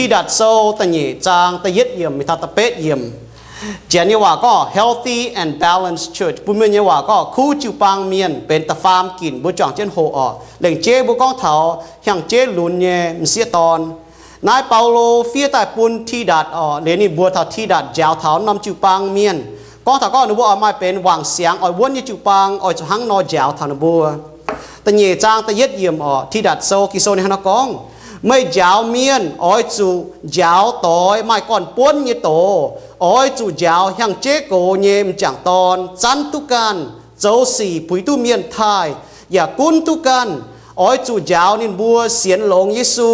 Tidatc Sou da'nyeic zaang da'yietv yiemc mingh taux da'betv yiemc. Janx nyei waac gorngv healthy and balanced church. Bun mienh nyei waac gorngv kuv jiu-baang mienh benx da'faam ginc, mbuo juangc jienv hoqc orqc. Lengc jeiv mbuo gorngv taux hnyangx-jeiv lunx nyei m'sieqv dorn. Naaiv Baulo fiev daaih bun Tidatc orqc, liuz ninh mbuo taux Tidatc njaaux taux norm jiu-baang mienh, gorngv taux gorngv ninh mbuo oix maaih benx wangc siangx oix wuonv nyei jiu-baang, oix zuqc hnangv nor njaaux taux ninh mbuo. Da'nyeic zaang da'yietv yiemc orqc, Tidatc Sou, Ging-Sou ninh hnangv nor gorngv, meih njaaux mienh oix zuqc njaaux doix maaih gorn-buonv nyei doz, oix zuqc njaaux hnyangx-jeiv gox nyei m'jangc dorn zanv duqv ganh, zoux sic puix duqv mienh taaih, yaac gunv duqv ganh. Oix zuqc njaaux ninh mbuo sienx longx Yesu,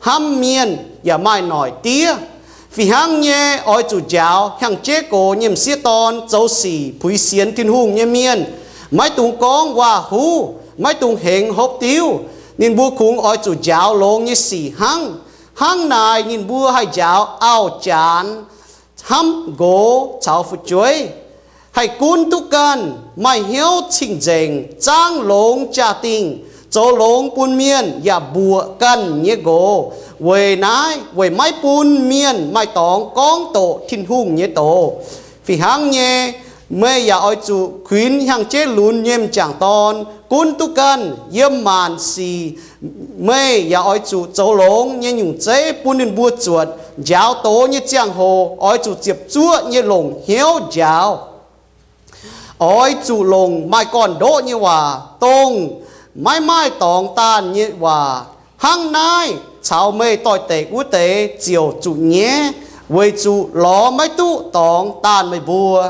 hnamv mienh, yaac maaih noic diev. Fih hnangv nyei, oix zuqc njaaux hnyangx-jeiv gox nyei m'sieqv dorn zoux sic puix sienx Tin-Hungh nyei mienh. Maiv dungx gorngv waac-huv, maiv dungx hengx hopv diuv. Ninh mbuo kungx oix zuqc njaaux longx nyei sic hnangv. Hnangv naaic ninh mbuo haih njaaux auv-janx, hnamv nqox caux fu'jueiv, haih gunv duqv ganh, maaih hnyouv cing-nzengc, zaangv longx jaa-dingh, zoux longx bun mienh, yaac mbuoqc ganh nyei nqox. Weic naaiv, weic maiv bun mienh maaih dorngx gorngv doqc Tin-Hungh nyei doz. Fih hnangv nyei, meih yaac oix zuqc kuinx hnyangx-jeiv lunx nyei m'jangc dorn gunv duqv ganh yiem maanc sic. Meih yaac oix zuqc zoux longx nyei nyungc zeiv bun ninh mbuo zuotc. Njaaux doz nyei ziangh hoc oix zuqc ziepc zuoqv nyei longc hnyouv njaaux. Oix zuqc longc maaih gorn-ndoqv nyei waac, dongh maiv maaih dorngx daanh nyei waac. Hnangv naaiv caux meih doix-dekc wuov deix ziouc zuqc nyaiv, weic zuqc lorz maiv duqv dorngx daanh meih mbuo.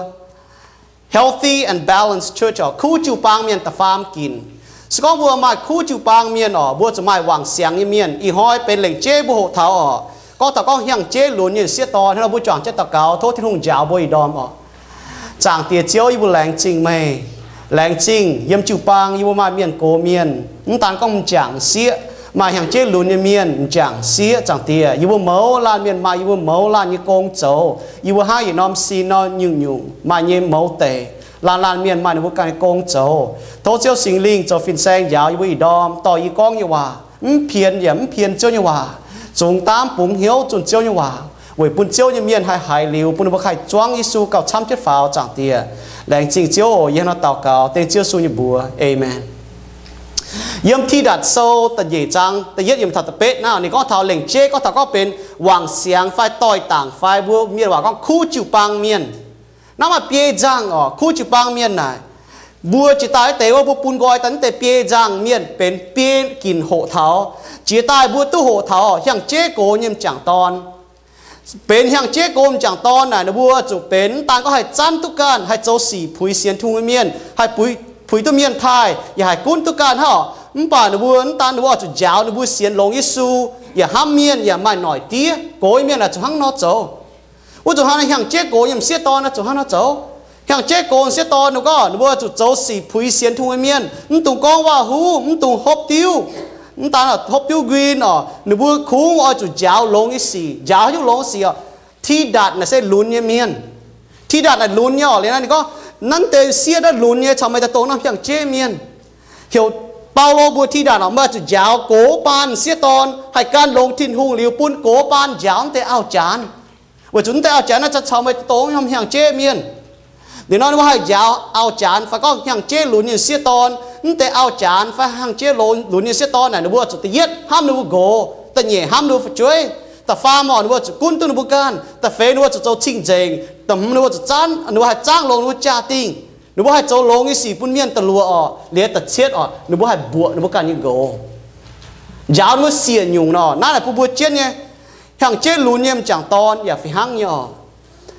Healthy and balanced church orqc, kuv jiu-baang mienh da'faam ginc. Se gorngv mbuo maaih kuv jiu-baang mienh orqc, mbuo zuqc maaih wangc siangx nyei mienh. Ih hnoi benx lengc jeiv mbuo hoqc taux orqc, gorngv taux gorngv hnyangx-jeiv lunx nyei m'sieqv dorn, hnangv nor mbuo juangc jienv daux gaux, tov Tin-Hungh njaaux mbuo ih ndorm orqc. Zaangc Diex Ziouv, yie mbuo laengz zingh meih. Laengz zingh yiem jiu-baang yie mbuo maaih mienh gox mienh, mv daan gorngv m'jangc sieqv, maaih hnyangx-jeiv lunx nyei mienh m'jangc sieqv. Zaangc Diex, yie mbuo mouz laanh mienh maaih yie mbuo mouz laanh nyei gong zoux. Yie mbuo hnangv yietc norm sin nor nyungc-nyungc maaih nyei mouz deic. Laanh laanh mienh maaih ninh mbuo ganh nyei gong zoux. Tov Ziouv Singx Lingh zoux fin-saeng njaaux yie mbuo ih ndorm dorh yie gorngv nyei waac, mv pien yaac mv pien Ziouv nyei waac, zungx daamv bungx hnyouv zunh Ziouv nyei waac, weic bun Ziouv nyei mienh haih haiz liuz, bun ninh mbuo haih zuangv Yesu gauh camv jienv faaux. Zaangc Diex, laengz zingh Ziouv oc. Yie hnangv nor daux gaux dengv Ziouv Yesu nyei mbuox. Aamen. Yiem Tidatc Sou da'nyeic zaang da'yietv yiemc taux da'betv naaiv, ninh gorngv taux lengc jeiv gorngv taux gorngv benx wangc siangx fai doix-dangc fai mbuo mienh waac gorngv kuv jiu-baang mienh. Naaiv maaih biei nzangh orqc, kuv jiu-baang mienh naaic. Mbuo jiex daaih wuov deix wuov, mbuo bun nqoi daaih naaiv deix biei nzangh mienh benx biei ginc hoqc taux. Jiex daaih mbuo duqv hoqc taux hnyangx-jeiv gox nyei m'jangc dorn. Benx hnyangx-jeiv gox m'jangc dorn naaic, ninh mbuo zuqc benx mv daan gorngv haih zanv duqv ganh, haih zoux sic puix sienx Tin-Hungh nyei mienh, haih puix duqv mienh taaih, yaac haih gunv duqv ganh hnangv. Mv baac ninh mbuo mv daan ninh mbuo oix zuqc njaaux ninh mbuo sienx longx Yesu, yaac hnamv mienh, yaac maaih noic diev. Gox nyei mienh naaic zuqc hnangv nor zoux. Wuov zuqc hnangv hnyangx-jeiv gox nyei m'sieqv dorn naaic zuqc hnangv nor zoux. Hnyangx-jeiv gox m'sieqv dorn ninh gorngv ninh mbuo zuqc zoux sic puix sienx Tin-Hungh nyei mienh, mv dungx gorngv waac-huv, mv dungx hopv diuv. Mv daan hopv diuv nquin orqc, ninh mbuo kungx oix zuqc njaaux longx nyei sic, njaaux haaix nyungc longx sic orqc. Tidatc naaic se lunx nyei mienh. Tidatc naaic lunx nyei orqc. Liuz naaiv ninh gorngv, naaiv deix sieqv naaiv lunx nyei, caux meih daaih dongh norm hnyangx-jeiv mienh. Heuc Baulo mbuox Tidatc orqc, meih zuqc njaaux gox baan sieqv dorn, haih gan longx Tin-Hungh liuz bun gox baan njaaux naaiv deix auv-janx. Weic zuqc naaiv deix auv-janx naaiv caux meih dongh norm hnyangx-jeiv mienh. Liuz nor ninh mbuo haih njaaux auv-janx fai gorngv hnyangx-jeiv lunx nyei sieqv dorn. Naaiv deix auv-janx fai hnyangx-jeiv lunx nyei sieqv dorn naaic, ninh mbuo zuqc da'yietv hnamv ninh mbuo nqox, da'nyeic hnamv ninh mbuo fu'jueiv, da'faam orqc, ninh mbuo zuqc gunv duqv ninh mbuo ganh, da'feix ninh mbuo zuqc zoux cing-nzengc, da'hmz ninh mbuo zuqc zanv, ninh mbuo haih zaangv longx ninh mbuo jaa-dingh. Ninh mbuo haih zoux longx nyei sic bun mienh da'luoqc orqc. Liuz da'cietv orqc, ninh mbuo haih mbuoqc ninh mbuo ganh nyei nqox, njaaux ninh mbuo siec nyungc nor. Naaiv naaic bun mbuo jienv nyei hnyangx-jeiv lunx nyei m'jangc dorn yaac fih hnangv nyei orqc.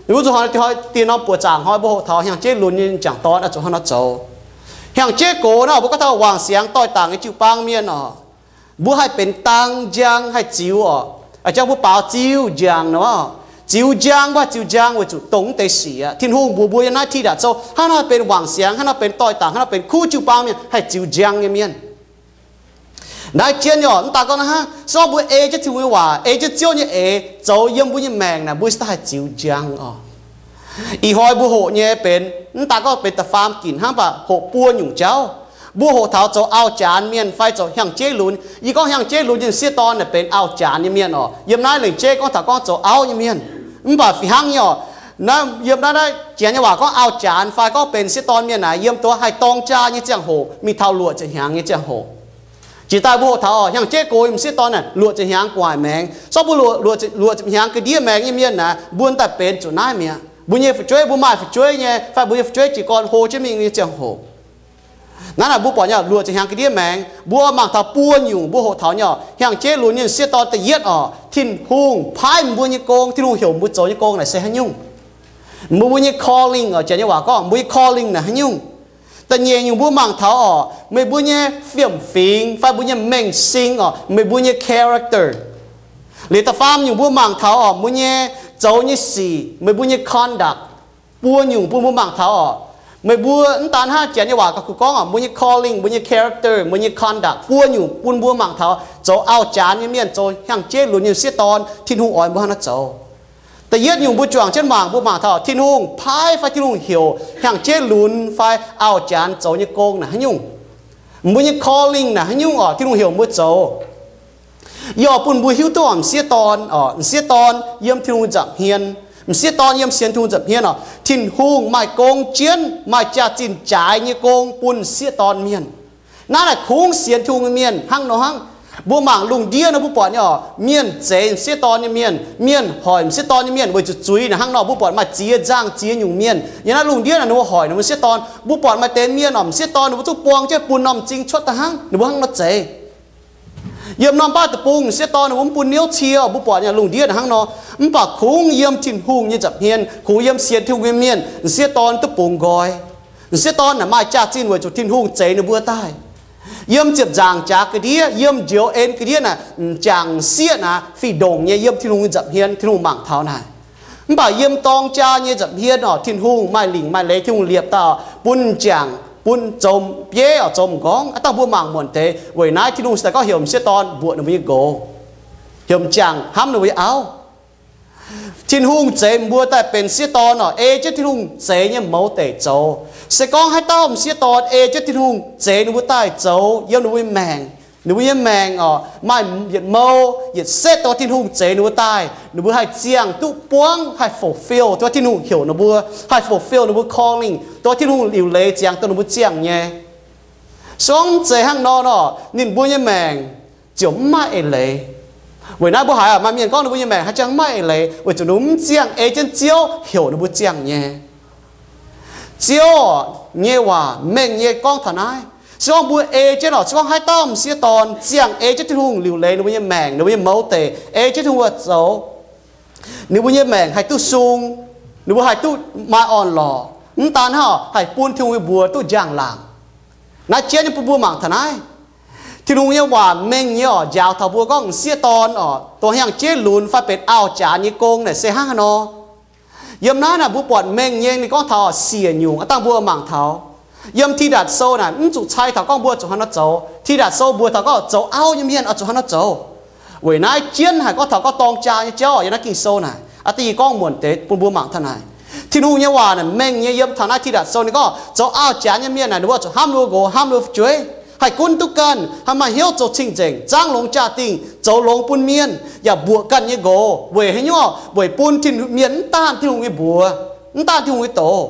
Ninh mbuo zuqc hnoi, hnoi dien norm buoqc zaangc hnoi mbuo hoqc taux hnyangx-jeiv lunx nyei m'jangc dorn oix zuqc hnangv nor zoux. Hnyangx-jeiv gox naaiv mbuo gorngv taux wangc siangx doix-dangc nyei jiu-baang mienh orqc, mbuo haih benx dang njang haih ziux orqc. A'jang mbuo baaux ziux njang nor, ziux njang, mbuo haih ziux njang weic zuqc dongh mv deix sic aqv. Tin-Hungh mbuox mbuo yiem naaiv Tidatc Sou hnangv nor benx wangc siangx, hnangv nor benx doix-dangc, hnangv nor benx kuv jiu-baang mienh, haih ziux njang nyei mienh. Naaiv jienv nyei orqc, mv daan gorngv naaiv hnangv, se gorngv mbuo ei jienv Tin-Hungh nyei waac, ei jienv Ziouv nyei eix zoux yiem mbuo nyei maengc naaic, mbuo se daaih haih ziux njang orqc. Ih hnoi mbuo hoqc nyei benx, mv daan gorngv benx da'faam ginc hnangv, mv baac hoqc buo nyungc jauv. Mbuo hoqc taux zoux auv-janx mienh fai zoux hnyangx-jeiv lunx. Yie gorngv hnyangx-jeiv lunx nyei m'sieqv dorn naaic benx auv-janx nyei mienh oc. Yiem naaiv lengc jeiv gorngv taux gorngv zoux auv nyei mienh. Mv baac fih hnangv nyei oc, naaiv yiem naaiv, naaiv janx nyei waac gorngv auv-janx fai gorngv benx m'sieqv dorn mienh naaic, yiem dongh haih dorng jaa nyei ziangh hoc mingh taux luoqc ziepc hnyangx nyei ziangh hoc. Jiex daaih mbuo hoqc taux hnyangx-jeiv gox nyei m'sieqv dorn naaic, luoqc ziepc hnyangx gu'nguaaic maengx. Sorng mbuo luoqc, luoqc ziepc hnyangx ga'ndiev maengx nyei mienh naaic, mbuo daaih benx zuqc naaiv mi'aqv. Mbuo nyei fu'jueiv, mbuo maaih fu'jueiv nyei fai mbuo nyei fu'jueiv jiez gorn hlo jienv mingh nyei ziangh hoc, naaiv naaic mbuo buatc nyei luoqc ziepc hnyangx ga'ndiev maengx, mbuo mangc taux buo nyungc mbuo hoqc taux nyei oc, hnyangx-jeiv lunx nyei m'sieqv dorn da'yietv oc, Tin-Hungh paaiv mbuo nyei gong, Tin-Hungh heuc mbuo zoux nyei gong naaic se haaix nyungc. Mbuo, mbuo nyei calling oc, janx nyei waac gorngv mbuo nyei calling naaic haaix nyungc. Da'nyeic nyungc mbuo mangc taux oc, meih mbuo nyei fiem-fingx fai mbuo nyei mengh sing oc, meih mbuo nyei character. Liuz da'faam nyungc mbuo mangc taux oc, mbuo nyei zoux nyei sic, meih mbuo nyei conduct. Buo nyungc bun mbuo mangc taux oc, meih mbuo mv daan hnangv janx nyei waac gauh kuh gorngv oc, mbuo nyei calling, mbuo nyei character, mbuo nyei conduct, buo nyungc bun mbuo mangc taux zoux auv-janx nyei mienh, zoux hnyangx-jeiv lunx nyei m'sieqv dorn, Tin-Hungh oix mbuo hnangv naaiv zoux. Da'yietv nyungc mbuo juangc jienv mangc, mbuo mangc taux Tin-Hungh paaiv fai Tin-Hungh heuc hnyangx-jeiv lunx fai auv-janx zoux nyei gong naaic haaix nyungc. Mbuo nyei calling naaic haaix nyungc oc, Tin-Hungh heuc mbuo zoux. Yie oix bun mbuo hiuv duqv oc, m'sieqv dorn oc, m'sieqv dorn yiem Tin-Hungh nza'hmien. M'sieqv dorn yiem sienx Tin-Hungh nza'hmien oc, Tin-Hungh maaih gong jienv, maaih jaax-zinh jaaix nyei gong bun m'sieqv dorn mienh. Naaiv naaic kungx sienx Tin-Hungh nyei mienh hnangv nor hnangv. Mbuo mangc lungh ndiev nor mbuo buatc nyei oc, mienh zeix m'sieqv dorn nyei mienh, mienh hoic m'sieqv dorn nyei mienh weic zuqc zuiz naaic hnangv nor. Mbuo buatc maaih ziex nzangh ziex nyungc mienh yiem naaiv lungh ndiev naaic ninh mbuo hoic ninh mbuo m'sieqv dorn. Mbuo buatc maaih deix mienh oc, m'sieqv dorn ninh mbuo zuqc buang jienv bun norm m'zing cuotv daaih hnangv, ninh mbuo hnangv nor zeix. Yiem norm baav deic-bung m'sieqv dorn ninh mbuo mv bun niouv cie, mbuo buatc nyei lungh ndiev naaic hnangv nor. Mv baac kungx yiem Tin-Hungh nyei nza'hmien, kungx yiem sienx Tin-Hungh nyei mienh, m'sieqv dorn duqv bungx nqoi. M'sieqv dorn naaic maaih jaax-zinh weic zuqc Tin-Hungh zeix ninh mbuo daaih. Yiem ziepc nzaangc jaax ga'ndiev, yiem njoux en ga'ndiev naaic, m'jangc m'sieqv naaic fih ndongc nyei yiem Tin-Hungh nyei nza'hmien, Tin-Hungh mangc taux naaic. Mv baac yiem dorng jaa nyei nza'hmien oc, Tin-Hungh maaih lingc maaih leiz, Tin-Hungh liepc daaih bun m'jangc, bun zoux bieiv oc, zoux m'nqorngv. Aav dangh mbuo mangc muonc deix, weic naaiv Tin-Hungh se daaih gorngv heuc m'sieqv dorn mbuoqc ninh mbuo nyei nqox, heuc m'jangc hnamv ninh mbuo nyei auv. Tin-Hungh zeix mbuo daaih benx m'sieqv dorn oc, ei jienv Tin-Hungh zeix nyei mouz deic zoux. Se gorngv haaix dauh m'sieqv dorn ei jienv Tin-Hungh zeix ninh mbuo daaih zoux yiem ninh mbuo nyei maengc, ninh mbuo nyei maengc oc, maaih yietc mou yietc setv dongh Tin-Hungh zeix ninh mbuo daaih, ninh mbuo haih ziangh duqv buangv, haih fulfill dongh Tin-Hungh heuc ninh mbuo, haih fulfill ninh mbuo calling, dongh Tin-Hungh liuc leiz ziangx dongh ninh mbuo ziangh nyei. Se gorngv mv zeiz hnangv nor nor, ninh mbuo nyei maengc ziouc mv maaih eix leiz. Weic naaiv mbuo haiz maaih mienh gorngv ninh mbuo nyei maengc haaix jangx mv maaih eix leiz, weic zuqc ninh mbuo mv ziangh ei jienv Ziouv heuc ninh mbuo ziangh nyei. Ziouv nyei waac mengh nyei gorngv taux naaiv. Se gorngv mbuo ei jienv oc, se gorngv haaix dauh m'sieqv dorn ziangh ei jienv Tin-Hungh liuc leiz ninh mbuo nyei maengc, ninh mbuo nyei mouz deic, ei jienv Tin-Hungh zoux, ninh mbuo nyei maengc haih duqv sung, ninh mbuo haih duqv maaih orn-lorqc. Mv daan hnangv, haih bun Tin-Hungh nyei mbuox duqv njang-laangc. Naaiv jienv nyei bun mbuo mangc taux naaiv. Tin-Hungh nyei waac mengh nyei oc, njaaux taux mbuo gorngv m'sieqv dorn oc, dongh hnyangx-jeiv lunx fai benx auv-janx nyei gong naaic se hnangv haaix nor. Yiem naaiv naaic mbuo buatc mengh nyei ninh gorngv taux siec nyungc, aav dangh mbuo mangc taux yiem Tidatc Sou naaic, mv zuqc cai taux gorngv mbuo zuqc hnangv haaix nor zoux. Tidatc Sou mbuox taux gorngv zoux auv nyei mienh oix zuqc hnangv haaix nor zoux. Weic naaiv jienv haiz gorngv taux gorngv dorng jaa nyei jauv yiem naaiv Ging-Sou naaic. Aav dangh yie gorngv muonc deix bun mbuo mangc taux naaic. Tin-Hungh nyei waac naaic mengh nyei yiem taux naaiv Tidatc Sou ninh gorngv zoux auv-janx nyei mienh naaic, ninh mbuo zuqc hnamv ninh mbuo nqox, hnamv ninh mbuo fu'jueiv, haih gunv duqv ganh, haih maaih hnyouv zoux cing-nzengc, zaangv longx jaa-dingh, zoux longx bun mienh, yaac mbuoqc ganh nyei nqox. Weic haaix nyungc? Weic bun Tin, mienh mv daanh Tin-Hungh nyei mbuox, mv daanh Tin-Hungh nyei doz.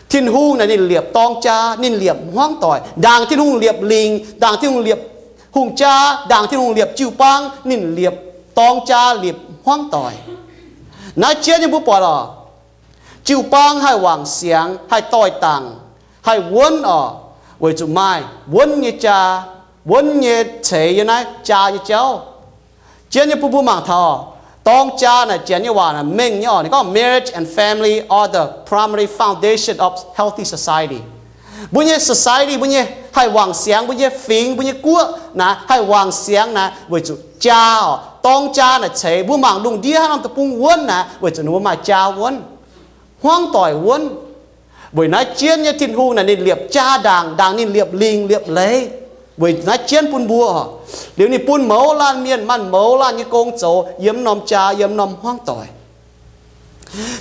Tin-Hungh naaic ninh liepc dorng jaa, ninh liepc hmuangv doic. Ndaangc Tin-Hungh liepc lingc, ndaangc Tin-Hungh liepc hungh jaa, ndaangc Tin-Hungh liepc jiu-baang, ninh liepc dorng jaa, liepc hmuangv doic. Naaiv jienv nyei mbuo buatc oc, jiu-baang haih wangc siangx, haih doix-dangc, haih wuonv oc, weic zuqc maaih wuonv nyei jaa, wuonv nyei ceix yiem naaiv jaa nyei jauv. Jienv nyei bun mbuo mangc taux, dorng jaa naaic janx nyei waac naaic mengh nyei oc. Ninh gorngv marriage and family are the primary foundation of healthy society. Mbuo nyei society, mbuo nyei haih wangc siangx, mbuo nyei fingx, mbuo nyei guoqv naaic haih wangc siangx naaic weic zuqc jaa oc. Dorng jaa naaic ceix. Mbuo mangc lungh ndiev haaix norm deic-bung wuonv naaic weic zuqc ninh mbuo maaih jaa wuonv, hmuangv doic wuonv. Weic naaiv jienv nyei Tin-Hungh naaic ninh liepc jaa ndaangc, ndaangc ninh liepc lingc liepc leiz. Weic naaiv jienv bun mbuo, liuz ninh bun mouz laanh mienh maaih mouz laanh nyei gong zoux yiem norm jaa, yiem norm hmuangv doic.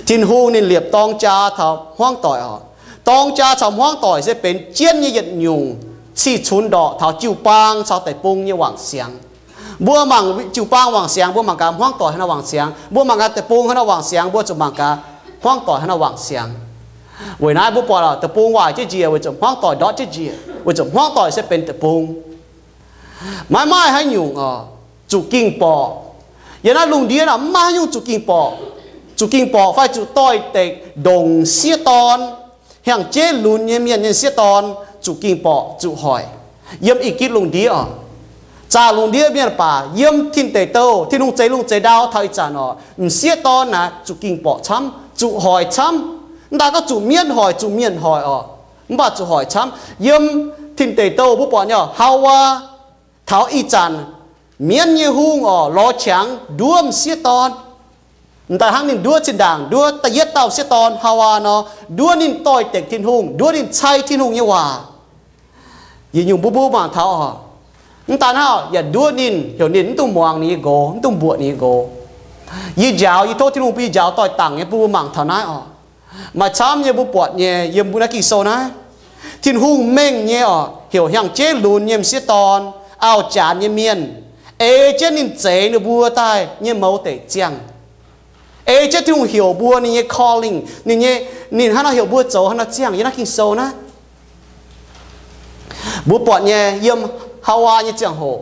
Tin-Hungh ninh liepc dorng jaa caux hmuangv doic oc. Dorng jaa caux hmuangv doic se benx jienv nyei yietc nyungc. cih cunx ndorqc taux jiu-baang caux deic-bung nyei wangc siangx. Mbuo mangc jiu-baang wangc siangx, mbuo mangc gaax hmuangv doic haaix nor wangc siangx. Mbuo mangc gaax deic-bung haaix nor wangc siangx, mbuo zuqc mangc gaax hmuangv doic haaix nor wangc siangx. Weic naaiv mbuo buatc deic-bung waaic jienv njiec weic zuqc hmuangv doic ndortv jienv njiec, weic zuqc hmuangv doic se benx deic-bung. Maiv maaih haaix nyungc oc, zuqc ging borqc. Yiem naaiv lungh ndiev naaic maiv maaih haaix nyungc zuqc ging borqc. Zuqc ging borqc fai zuqc doix-dekc ndongc sieqv dorn, hnyangx-jeiv lunx nyei mienh nyei sieqv dorn, zuqc ging borqc zuqc hoic. Yiem ih gitv lungh ndiev oc, zaah lungh ndiev mienh baac yiem tin deic douh, Tin-Hungh zeix lungh zeix ndau taux ih zanc oc, m'sieqv dorn naaic zuqc ging borqc camv, zuqc hoic camv. Mv daaih gorngv zuqc mienv hoic, zuqc mienh hoic oc, mv baac zuqc hoic camv. Yiem tin deic douh mbuo buatc nyei oc, Haawaa, taux ih zanc mienv nyei hungh oc, lorz qangx nduov m'sieqv dorn. M'daaih hnangv ninh nduov zinh ndaangc nduov da'yietv dauh sieqv dorn Haawaa nor, nduov ninh doix-dekc Tin-Hungh, nduov ninh cai Tin-Hungh nyei waac. Yietc nyungc mbuo mbuo mangc taux oc, mv daan hnangv, yaac nduov ninh, heuc ninh mv dungx muangx ninh nyei nqox, mv dungx mbuoqc ninh nyei nqox. Yie njaaux, yie tov Tin-Hungh bun yie njaaux doix-dangc nyei, mbuo mbuo mangc taux naaiv oc. Maaih camv nyei mbuo buatc nyei yiem mbuo naaiv Ging-Sou naaiv, Tin-Hungh mengh nyei oc, heuc hnyangx-jeiv lunx nyei m'sieqv dorn, auv-janx nyei mienh, ei jienv ninh zeix ninh mbuo daaih nyei mouz deic ziangh. Ei jienv Tin-Hungh heuc mbuo ninh nyei calling, ninh nyei, ninh hnangv nor heuc mbuo zoux hnangv nor ziangh yiem naaiv Ging-Sou naaiv. Mbuo buatc nyei yiem Haawaa nyei ziangh hoc,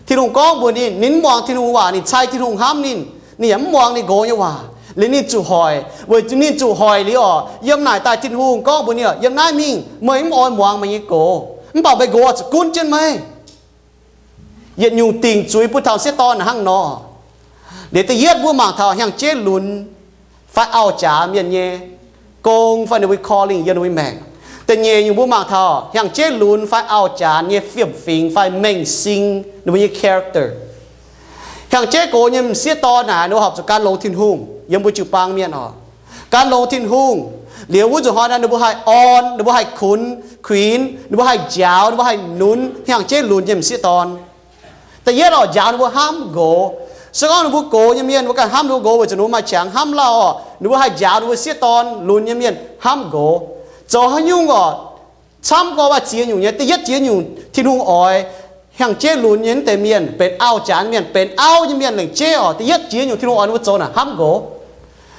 Tin-Hungh gorngv mbuox ninh, ninh mv muangx Tin-Hungh waac, ninh cai Tin-Hungh hnamv ninh, ninh yaac mv muangx ninh nqox nyei waac, liuz ninh zuqc hoic. Weic zuqc ninh zuqc hoic liuz oc, yiem naaic daaih Tin-Hungh gorngv mbuox ninh, yiem naaiv mingh meih mv oix muangx meih nyei nqox, mv baac meih nqox zuqc gunv jienv meih. Yietc nyungc dingc zuiz bun taux sieqv dorn hnangv nor. Liuz da'yietv mbuo mangc taux hnyangx-jeiv lunx fai auv-jaax mienh nyei gong fai ninh mbuo calling yiem ninh mbuo maengc. Da'nyeic nyungc mbuo mangc taux hnyangx-jeiv lunx fai auv-jaax nyei fiem-fingx fai mengh sing, ninh mbuo nyei character. Hnyangx-jeiv gox nyei m'sieqv dorn naaic ninh mbuo horpc zuqc gan longx Tin-Hungh yiem mbuo jiu-baang mienh oc. Gan longx Tin-Hungh. Liuz wuov nzunc hnoi naaic ninh mbuo haih orn, ninh mbuo haih kunx, kuinx, ninh mbuo haih njaaux, ninh mbuo haih nunz hnyangx-jeiv lunx nyei m'sieqv dorn. Da'yietv oc, njaaux ninh mbuo hnamv nqox. Se gorngv ninh mbuo gox nyei mienh, mbuo ganh hnamv ninh mbuo nqox weic zuqc ninh mbuo maaih qangx hnamv lauh oc, ninh mbuo haih njaaux ninh mbuo sieqv dorn lunx nyei mienh hnamv nqox. Zoux haaix nyungc oc, camv gorngv maaih ziex nyungc nyei. Da'yietv jiex nyungc Tin-Hungh oix hnyangx-jeiv lunx nyei mv deix mienh, benx auv-jaax mienh, benx auv nyei mienh lengc jeiv oc, da'yietv jiex nyungc Tin-Hungh oix ninh mbuo zoux naaic hnamv nqox.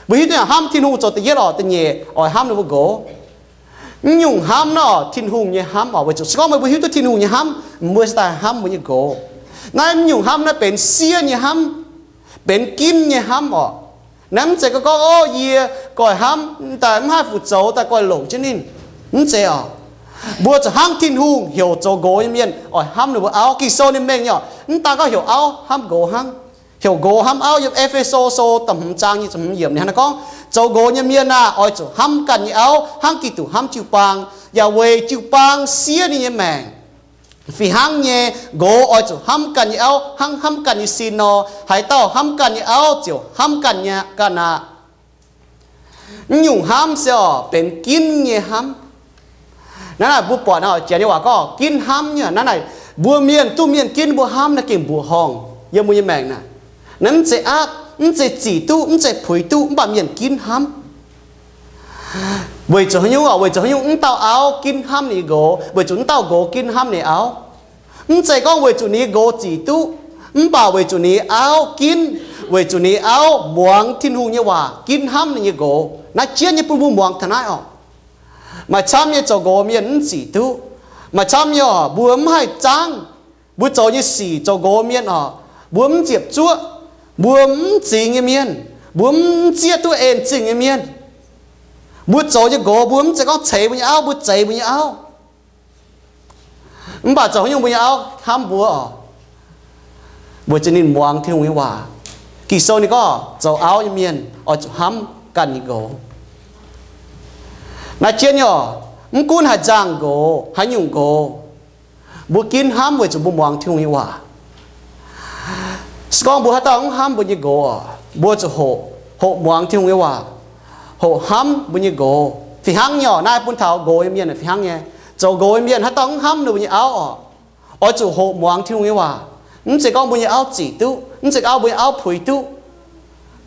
Mbuo hiuv duqv hnamv Tin-Hungh zoux da'yietv oc. Da'nyeic oix hnamv ninh mbuo nqox. Mv nyungc hnamv naaiv oc, Tin-Hungh nyei hnamv oc. Weic zuqc se gorngv meih mbuo hiuv duqv Tin-Hungh nyei hnamv, mbuo se daaih hnamv mbuo nyei nqox. Naaiv mv nyungc hnamv naaiv benx siev nyei hnamv, benx ginv nyei hnamv oc. Naaiv mv zeiz gorngv, gorngv, Ov, yie goiv hnamv daaih mv haih fu zoux daaih goiv longc jienv ninh. Mv zeiz oc. Mbuo zuqc hnangv Tin-Hungh heuc zoux nqox nyei mienh oix hnamv ninh mbuo auv. Ging-Sou ninh mengh nyei oc, mv daan gorngv heuc auv hnamv nqox hnangv. Heuc nqox hnamv auv. Yiem E^fe^so Sou da'hmz zaang nyic ziepc hmz yiemc ninh hnangv naaiv gorngv, zoux nqox nyei mienh aah! Oix zuqc hnamv ganh nyei auv hnangv Giduc hnamv jiu-baang, yaac weic jiu-baang siev ninh nyei maengc. Fih hnangv nyei, nqox oix zuqc hnamv ganh nyei auv hnangv hnamv ganh nyei sin nor. Haaix dauh hnamv ganh nyei auv ziouc hnamv ganh nyei ganh aqv. Mv nyungc hnamv se oc, benx ginv nyei hnamv. Naaiv naaic mbuo buatc naaiv oc, janx nyei waac gorngv ginv hnamv nyei. Naaiv naaic mbuo mienh duqv mienh ginv mbuo hnamv naaiv gengh mbuoqc horngh yiem mbuo nyei maengc naaic. Naaiv mv zeiz aapv, mv zeiz zic duqv, mv zeiz puix duqv, mv baac mienh ginv hnamv. Weic zuqc haaix nyungc oc? Weic zuqc haaix nyungc mv dauh auv ginv hnamv ninh nyei nqox? Weic zuqc mv dauh nqox ginv hnamv ninh auv. Mv zeiz gorngv weic zuqc ninh nyei nqox zic duqv, mv baac weic zuqc ninh nyei auv ginv, weic zuqc ninh nyei auv muangx Tin-Hungh nyei waac, ginv hnamv ninh nyei nqox. Naaiv jienv nyei bun mbuo muangx taux naaiv oc. Maaih camv nyei zoux nqox mienh mv zic duqv. Maaih camv nyei oc, mbuo mv haih zaangv. Mbuo zoux nyei sic, zoux nqox mienh oc, mbuo mv ziepc zuoqv. Mbuo mv zingx nyei mienh, mbuo mv zieqv duqv en-zingh nyei mienh. Mbuo zoux nyei nqox mbuo mv zeiz gorngv ceix mbuo nyei auv, mbuo zeix mbuo nyei auv. Mv baac zoux haaix nyungc mbuo nyei auv hnamv mbuo oc? Weic zuqc ninh muangx Tin-Hungh nyei waac. Ging-Sou ninh gorngv zoux auv nyei mienh oix zuqc hnamv ganh nyei nqox. Naaiv jienv nyei oc, mv gunv haaix nzangc nqox, haaix nyungc nqox, mbuo ginv hnamv weic zuqc mbuo muangx Tin-Hungh nyei waac. Se gorngv mbuo haaix dauh mv hnamv mbuo nyei nqox oc, mbuo zuqc hoqc, hoqc muangx Tin-Hungh nyei waac, hoqc hnamv mbuo nyei nqox. Fih hnangv nyei oc, naaiv bun taux nqox nyei mienh fih hnangv nyei. Zoux nqox nyei mienh haaix dauh mv hnamv ninh mbuo nyei auv oc, oix zuqc hoqc muangx Tin-Hungh nyei waac. Mv zeiz gorngv mbuo nyei auv zic duqv, mv zeiz gorngv mbuo nyei auv puix duqv,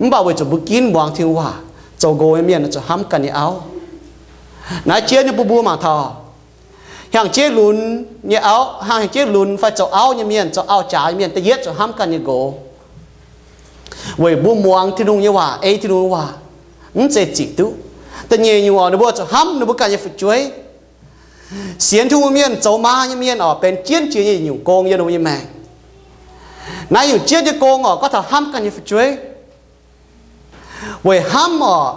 mv baac weic zuqc mbuo ginv muangx Tin-Hungh waac. Zoux nqox nyei mienh zuqc hnamv ganh nyei auv. Naaiv jienv nyei bun mbuo mangc taux Hnyangx-jeiv lunx nyei auv, hnyangx-jeiv lunx fai zoux auv nyei mienh, zoux auv-jaax nyei mienh, da'yietv zuqc hnamv ganh nyei nqox, weic mbuo muangx Tin-Hungh nyei waac, ei Tin-Hungh nyei waac, mv zeiz zic duqv. Da'nyeic nyungc oc, ninh mbuo zuqc hnamv ninh mbuo ganh nyei fu'jueiv. Sienx Tin-Hungh mienh, zoux maa nyei mienh oc, benx jienv jiex nyei yietc nyungc gong yiem ninh mbuo nyei maengc. Naaiv nyungc jienv nyei gong oc, gorngv taux hnamv ganh nyei fu'jueiv. Weic hnamv oc,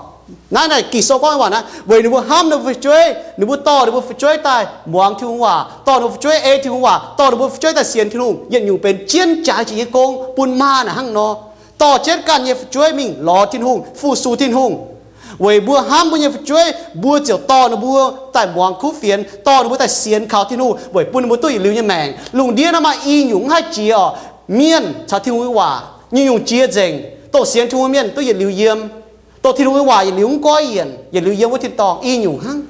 naaiv naaic Ging-Sou gorngv nyei waac naaiv, weic ninh mbuo hnamv ninh mbuo fu'jueiv, ninh mbuo dorh ninh mbuo fu'jueiv daaih muangx Tin-Hungh waac, dorh ninh mbuo fu'jueiv ei Tin-Hungh waac, dorh ninh mbuo fu'jueiv daaih sienx Tin-Hungh, yietc nyungc benx jienv jaaix jiex nyei gong bun maa naaic hnangv nor. Dorh jienv ganh nyei fu'jueiv mingh lorz Tin-Hungh, fu-sux Tin-Hungh. Weic mbuo hnamv mbuo nyei fu'jueiv, mbuo ziouc dorh ninh mbuo daaih muangx kuv fienx, dorh ninh mbuo daaih sienx kaux Tin-Hungh weic bun ninh mbuo duqv yietc liuz nyei maengc. Lungh ndiev naaiv maaih i nyungc mv haih jiex oc, mienh caux Tin-Hungh nyei waac nyungc-nyungc jiex nzengc. Dongh sienx Tin-Hungh mienh duqv yietc liuz yiem, dongh Tin-Hungh nyei waac yietc liuz mv goiv yienc, yietc liuz yiem wuov tin-dorngh, i nyungc hnangv.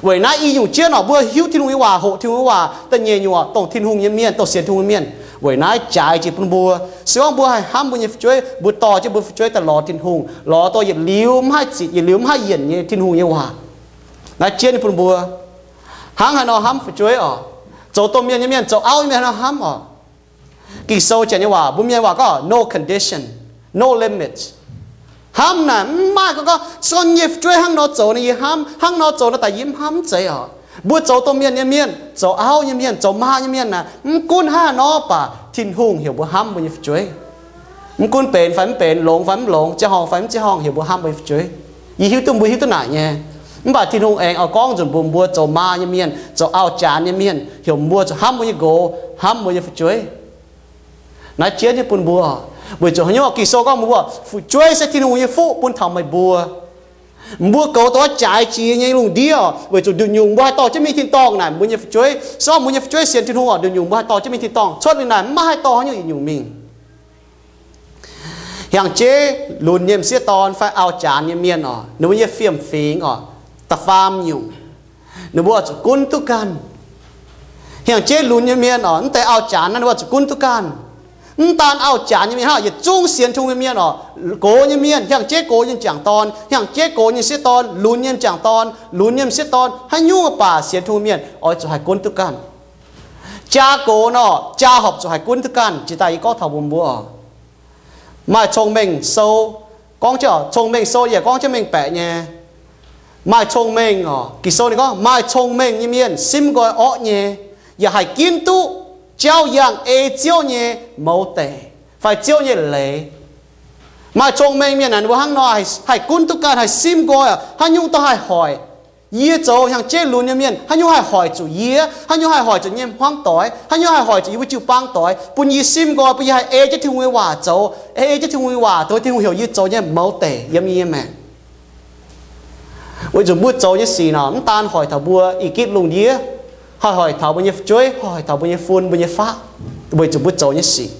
Weic naaiv i nyungc jienv oc, mbuo hiuv Tin-Hungh nyei waac, hoqc Tin-Hungh nyei waac. Da'nyeic nyungc oc, dongh Tin-Hungh nyei mienh, dongh sienx Tin-Hungh nyei mienh, weic naaiv jaaix jiex bun mbuo. Se gorngv mbuo haih hnamv mbuo nyei fu'jueiv, mbuo dorh jienv mbuo fu'jueiv daaih lorz Tin-Hungh, lorz dongh yietc liuz mv haih zic, yietc liuz mv haih yienc nyei Tin-Hungh nyei waac. Naaiv jienv nyei bun mbuo hnangv haaix nor hnamv fu'jueiv oc. Zoux domh mienh nyei mienh, zoux auv nyei mienh haaix nor hnamv oc. Ging-Sou janx nyei waac, mbuo mienh waac gorngv no condition, no limit. Hnamv naaic mv maaih gorngv, gorngv se gorngv yie nyei fu'jueiv hnangv nor zoux nor yie hnamv, hnangv nor zoux nor daaih yie mv hnamv, mv zeiz oc. Mbuo zoux domh mienh nyei mienh, zoux auv nyei mienh, zoux maa nyei mienh naaic, mv gunv hnangv haaix nor baac Tin-Hungh heuc mbuo hnamv mbuo nyei fu'jueiv. Mv gunv benx fai mv benx, longx fai mv longx, ziangh horngh fai mv ziangh horngh, heuc mbuo hnamv mbuo nyei fu'jueiv. Yie hiuv duqv mbuo hiuv duqv naaic nyei. Mv baac Tin-Hungh aengx oix gorngv nzunc mbuox mbuo zoux maa nyei mienh, zoux auv-jaax nyei mienh, heuc mbuo zuqc hnamv mbuo nyei nqox, hnamv mbuo nyei fu'jueiv. Naaiv jienv nyei bun mbuo, weic zuqc haaix nyungc? Ging-Sou gorngv mbuo, fu'jueiv se Tin-Hungh nyei fuqv bun taux meih mbuo. Mbuo goux dongh wuov jaaix jiex nyei lungh ndiev oc, weic zuqc nduqc nyungc mbuo haih dorh jienv mingh tin-dorngh naaic mbuo nyei fu'jueiv. Se gorngv mbuo nyei fu'jueiv sienx Tin-Hungh oc, nduqc nyungc mbuo haih dorh jienv mingh tin-dorngh. Cuotv liuz naaic mv maaih haih dorh haaix nyungc yietc nyungc mingh. Hnyangx-jeiv lunx nyei m'sieqv dorn fai auv-jaax nyei mienh oc, ninh mbuo nyei fiem-fingx oc, da'faam nyungc, ninh mbuo oix zuqc gunv duqv ganh. Hnyangx-jeiv lunx nyei mienh oc, mv deix auv-jaax naaiv ninh mbuo oix zuqc gunv duqv ganh. Mv daan auv-jaax nyei mienh hnangv, yietc zungv sienx Tin-Hungh nyei mienh oc, gox nyei mienh, hnyangx-jeiv gox nyei m'jangc dorn, hnyangx-jeiv gox nyei m'sieqv dorn, lunx nyei m'jangc dorn, lunx nyei m'sieqv dorn, haaix nyungc baac sienx Tin-Hungh mienh oix zuqc haih gunv duqv ganh. Jaa gox nor, jaa horpc zuqc haih gunv duqv ganh. Jiex daaih yie gorngv taux mbuox mbuo oc, maaih cong-mengh sou, gorngv jienv cong-mengh sou yaac gorngv jienv mengh baeqc nyei. Maaih cong-mengh oc, Ging-Sou ninh gorngv maaih cong-mengh nyei mienh simv nqoi orqv nyei, yaac haih ginv duqv jauv yangh ei Ziouv nyei mouz deic fai Ziouv nyei leiz. Maaih cong-mengh mienh naaic ninh mbuo hnangv nor haih gunv duqv ganh, haih simv nqoi oc, haaix nyungc dorh haih hoic. Yie zoux hnyangx-jeiv lunx nyei mienh, haaix nyungc haih hoic zuqc yie? Haaix nyungc haih hoic zuqc yie nyei hmuangv doic? Haaix nyungc haih hoic zuqc yie mbuo jiu-baang doic? Bun yie simv nqoi, bun yie haih ei jienv Tin-Hungh nyei waac zoux, ei jienv Tin-Hungh nyei waac, dongh Tin-Hungh heuc yie zoux nyei mouz deic yiem yie nyei maengc. Weic zuqc mbuo zoux nyei sic nor, mv daan hoic taux mbuo ih gitv lungh ndiev, haih hoic taux mbuo nyei fu'jueiv, haih hoic taux mbuo nyei fun, mbuo nyei faqv, weic zuqc mbuo zoux nyei sic.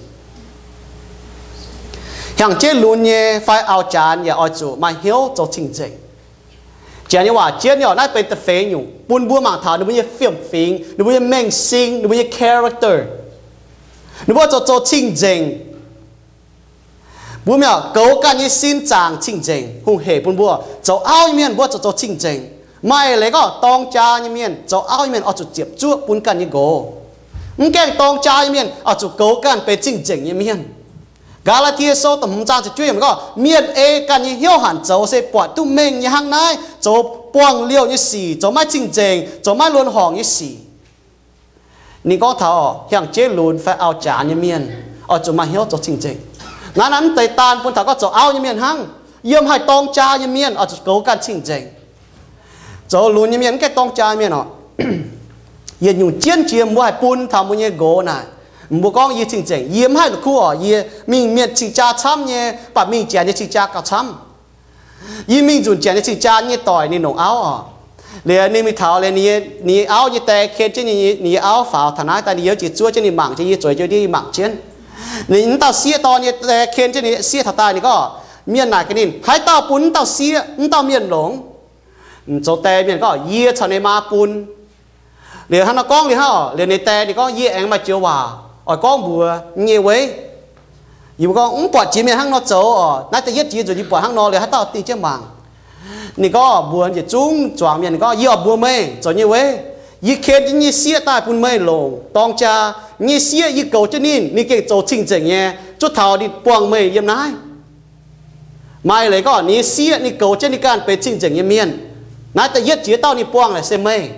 Hnyangx-jeiv lunx nyei fai auv-jaax yaac oix zuqc maaih hnyouv zoux cing-nzengc. Janx nyei waac jienv nyei oc, naaiv benx da'feix nyungc bun mbuo mangc taux ninh mbuo nyei fiem-fingx, ninh mbuo nyei mengh sing, ninh mbuo nyei character. Ninh mbuo zoux zoux cing-nzengc. Mbuo mienh goux ganh nyei sin zaangc cing-nzengc. Hungh hec bun mbuo zoux auv nyei mienh, mbuo zoux zoux cing-nzengc. Maaih leiz gorngv dorng jaa nyei mienh, zoux auv nyei mienh oix zuqc ziepc zuoqv bun ganh nyei nqox. Mv gaengh dorng jaa nyei mienh oix zuqc goux ganh benx cing-nzengc nyei mienh. Gaa^laa^tie Sou da'hmz zaang ziepc juov yiemc gorngv, mienh ei ganh nyei hnyouv hanc zoux se buatc duqv mengh nyei hnangv naaiv, zoux buangh liouh nyei sic, zoux maiv cing-nzengc, zoux maiv luonx horngc nyei sic. Ninh gorngv taux hnyangx-jeiv lunx fai auv-jaax nyei mienh oix zuqc maaih hnyouv zoux cing-nzengc. Naaiv naaiv mv deix daan bun taux gorngv zoux auv nyei mienh hnangv. Yiem haih dorng jaa nyei mienh oix zuqc goux ganh cing-nzengc. Zoux lunx nyei mienh mv gaengh dorng jaa nyei mienh oc, yietc nyungc jienv jiex mbuo haih bun taux mbuo nyei nqox naaic. Mbuo gorngv yie cing-nzengc, yie mv haih la'kuqv oc, yie mingh mienh cing-jaa camv nyei, mv baac mingh janx nyei cing-jaa gauh camv. Yie mingh nzunc janx nyei cing-jaa nyei doic ninh longc auv oc. Liuz ninh mingh taux liuz ninh nyei auv nyei die ken jienv ninh nyei auv faaux taux naaiv daaih, ninh youz jiex zuov jienv, ninh mangc jienv yie zueiz jienv ndiev, yie mangc jienv. Ninh mv dauh sieqv dorn nyei die ken jienv ninh sieqv taux daaih, ninh gorngv, mienh naaic gaax ninh, haaix dauh bun mv dauh sieqv, mv dauh mienh longc? Zoux die mienh gorngv, yie caux ninh maa bun. Liuz hnangv nor gorngv liuz hnangv oc, liuz ninh die ninh gorngv, yie aengx maaih joux waac oix gorngv mbuox nyei weiv. Yie mbuo gorngv, mv buatc jiex mienh hnangv nor zoux oc. Naaiv da'yietv jiex nzunc yie buatc hnangv nor, liuz haaix dauh dingh jienv mangc. Ninh gorngv mbuox yietc zungv zuangx mienh, ninh gorngv, yie oix mbuox meih zoux nyei weiv, Yie ken jienv nyei sieqv daaih bun meih longc dorng jaa. Nyei sieqv yie goux jienv ninh, ninh gengh zoux cing-nzengc nyei, zuov taux ninh buangh meih yiem naaiv. Maaih leiz gorngv ninh nyei sieqv ninh goux jienv ninh ganh benx cing-nzengc nyei mienh. Naaiv da'yietv jiex dauh ninh buangh naaic se meih.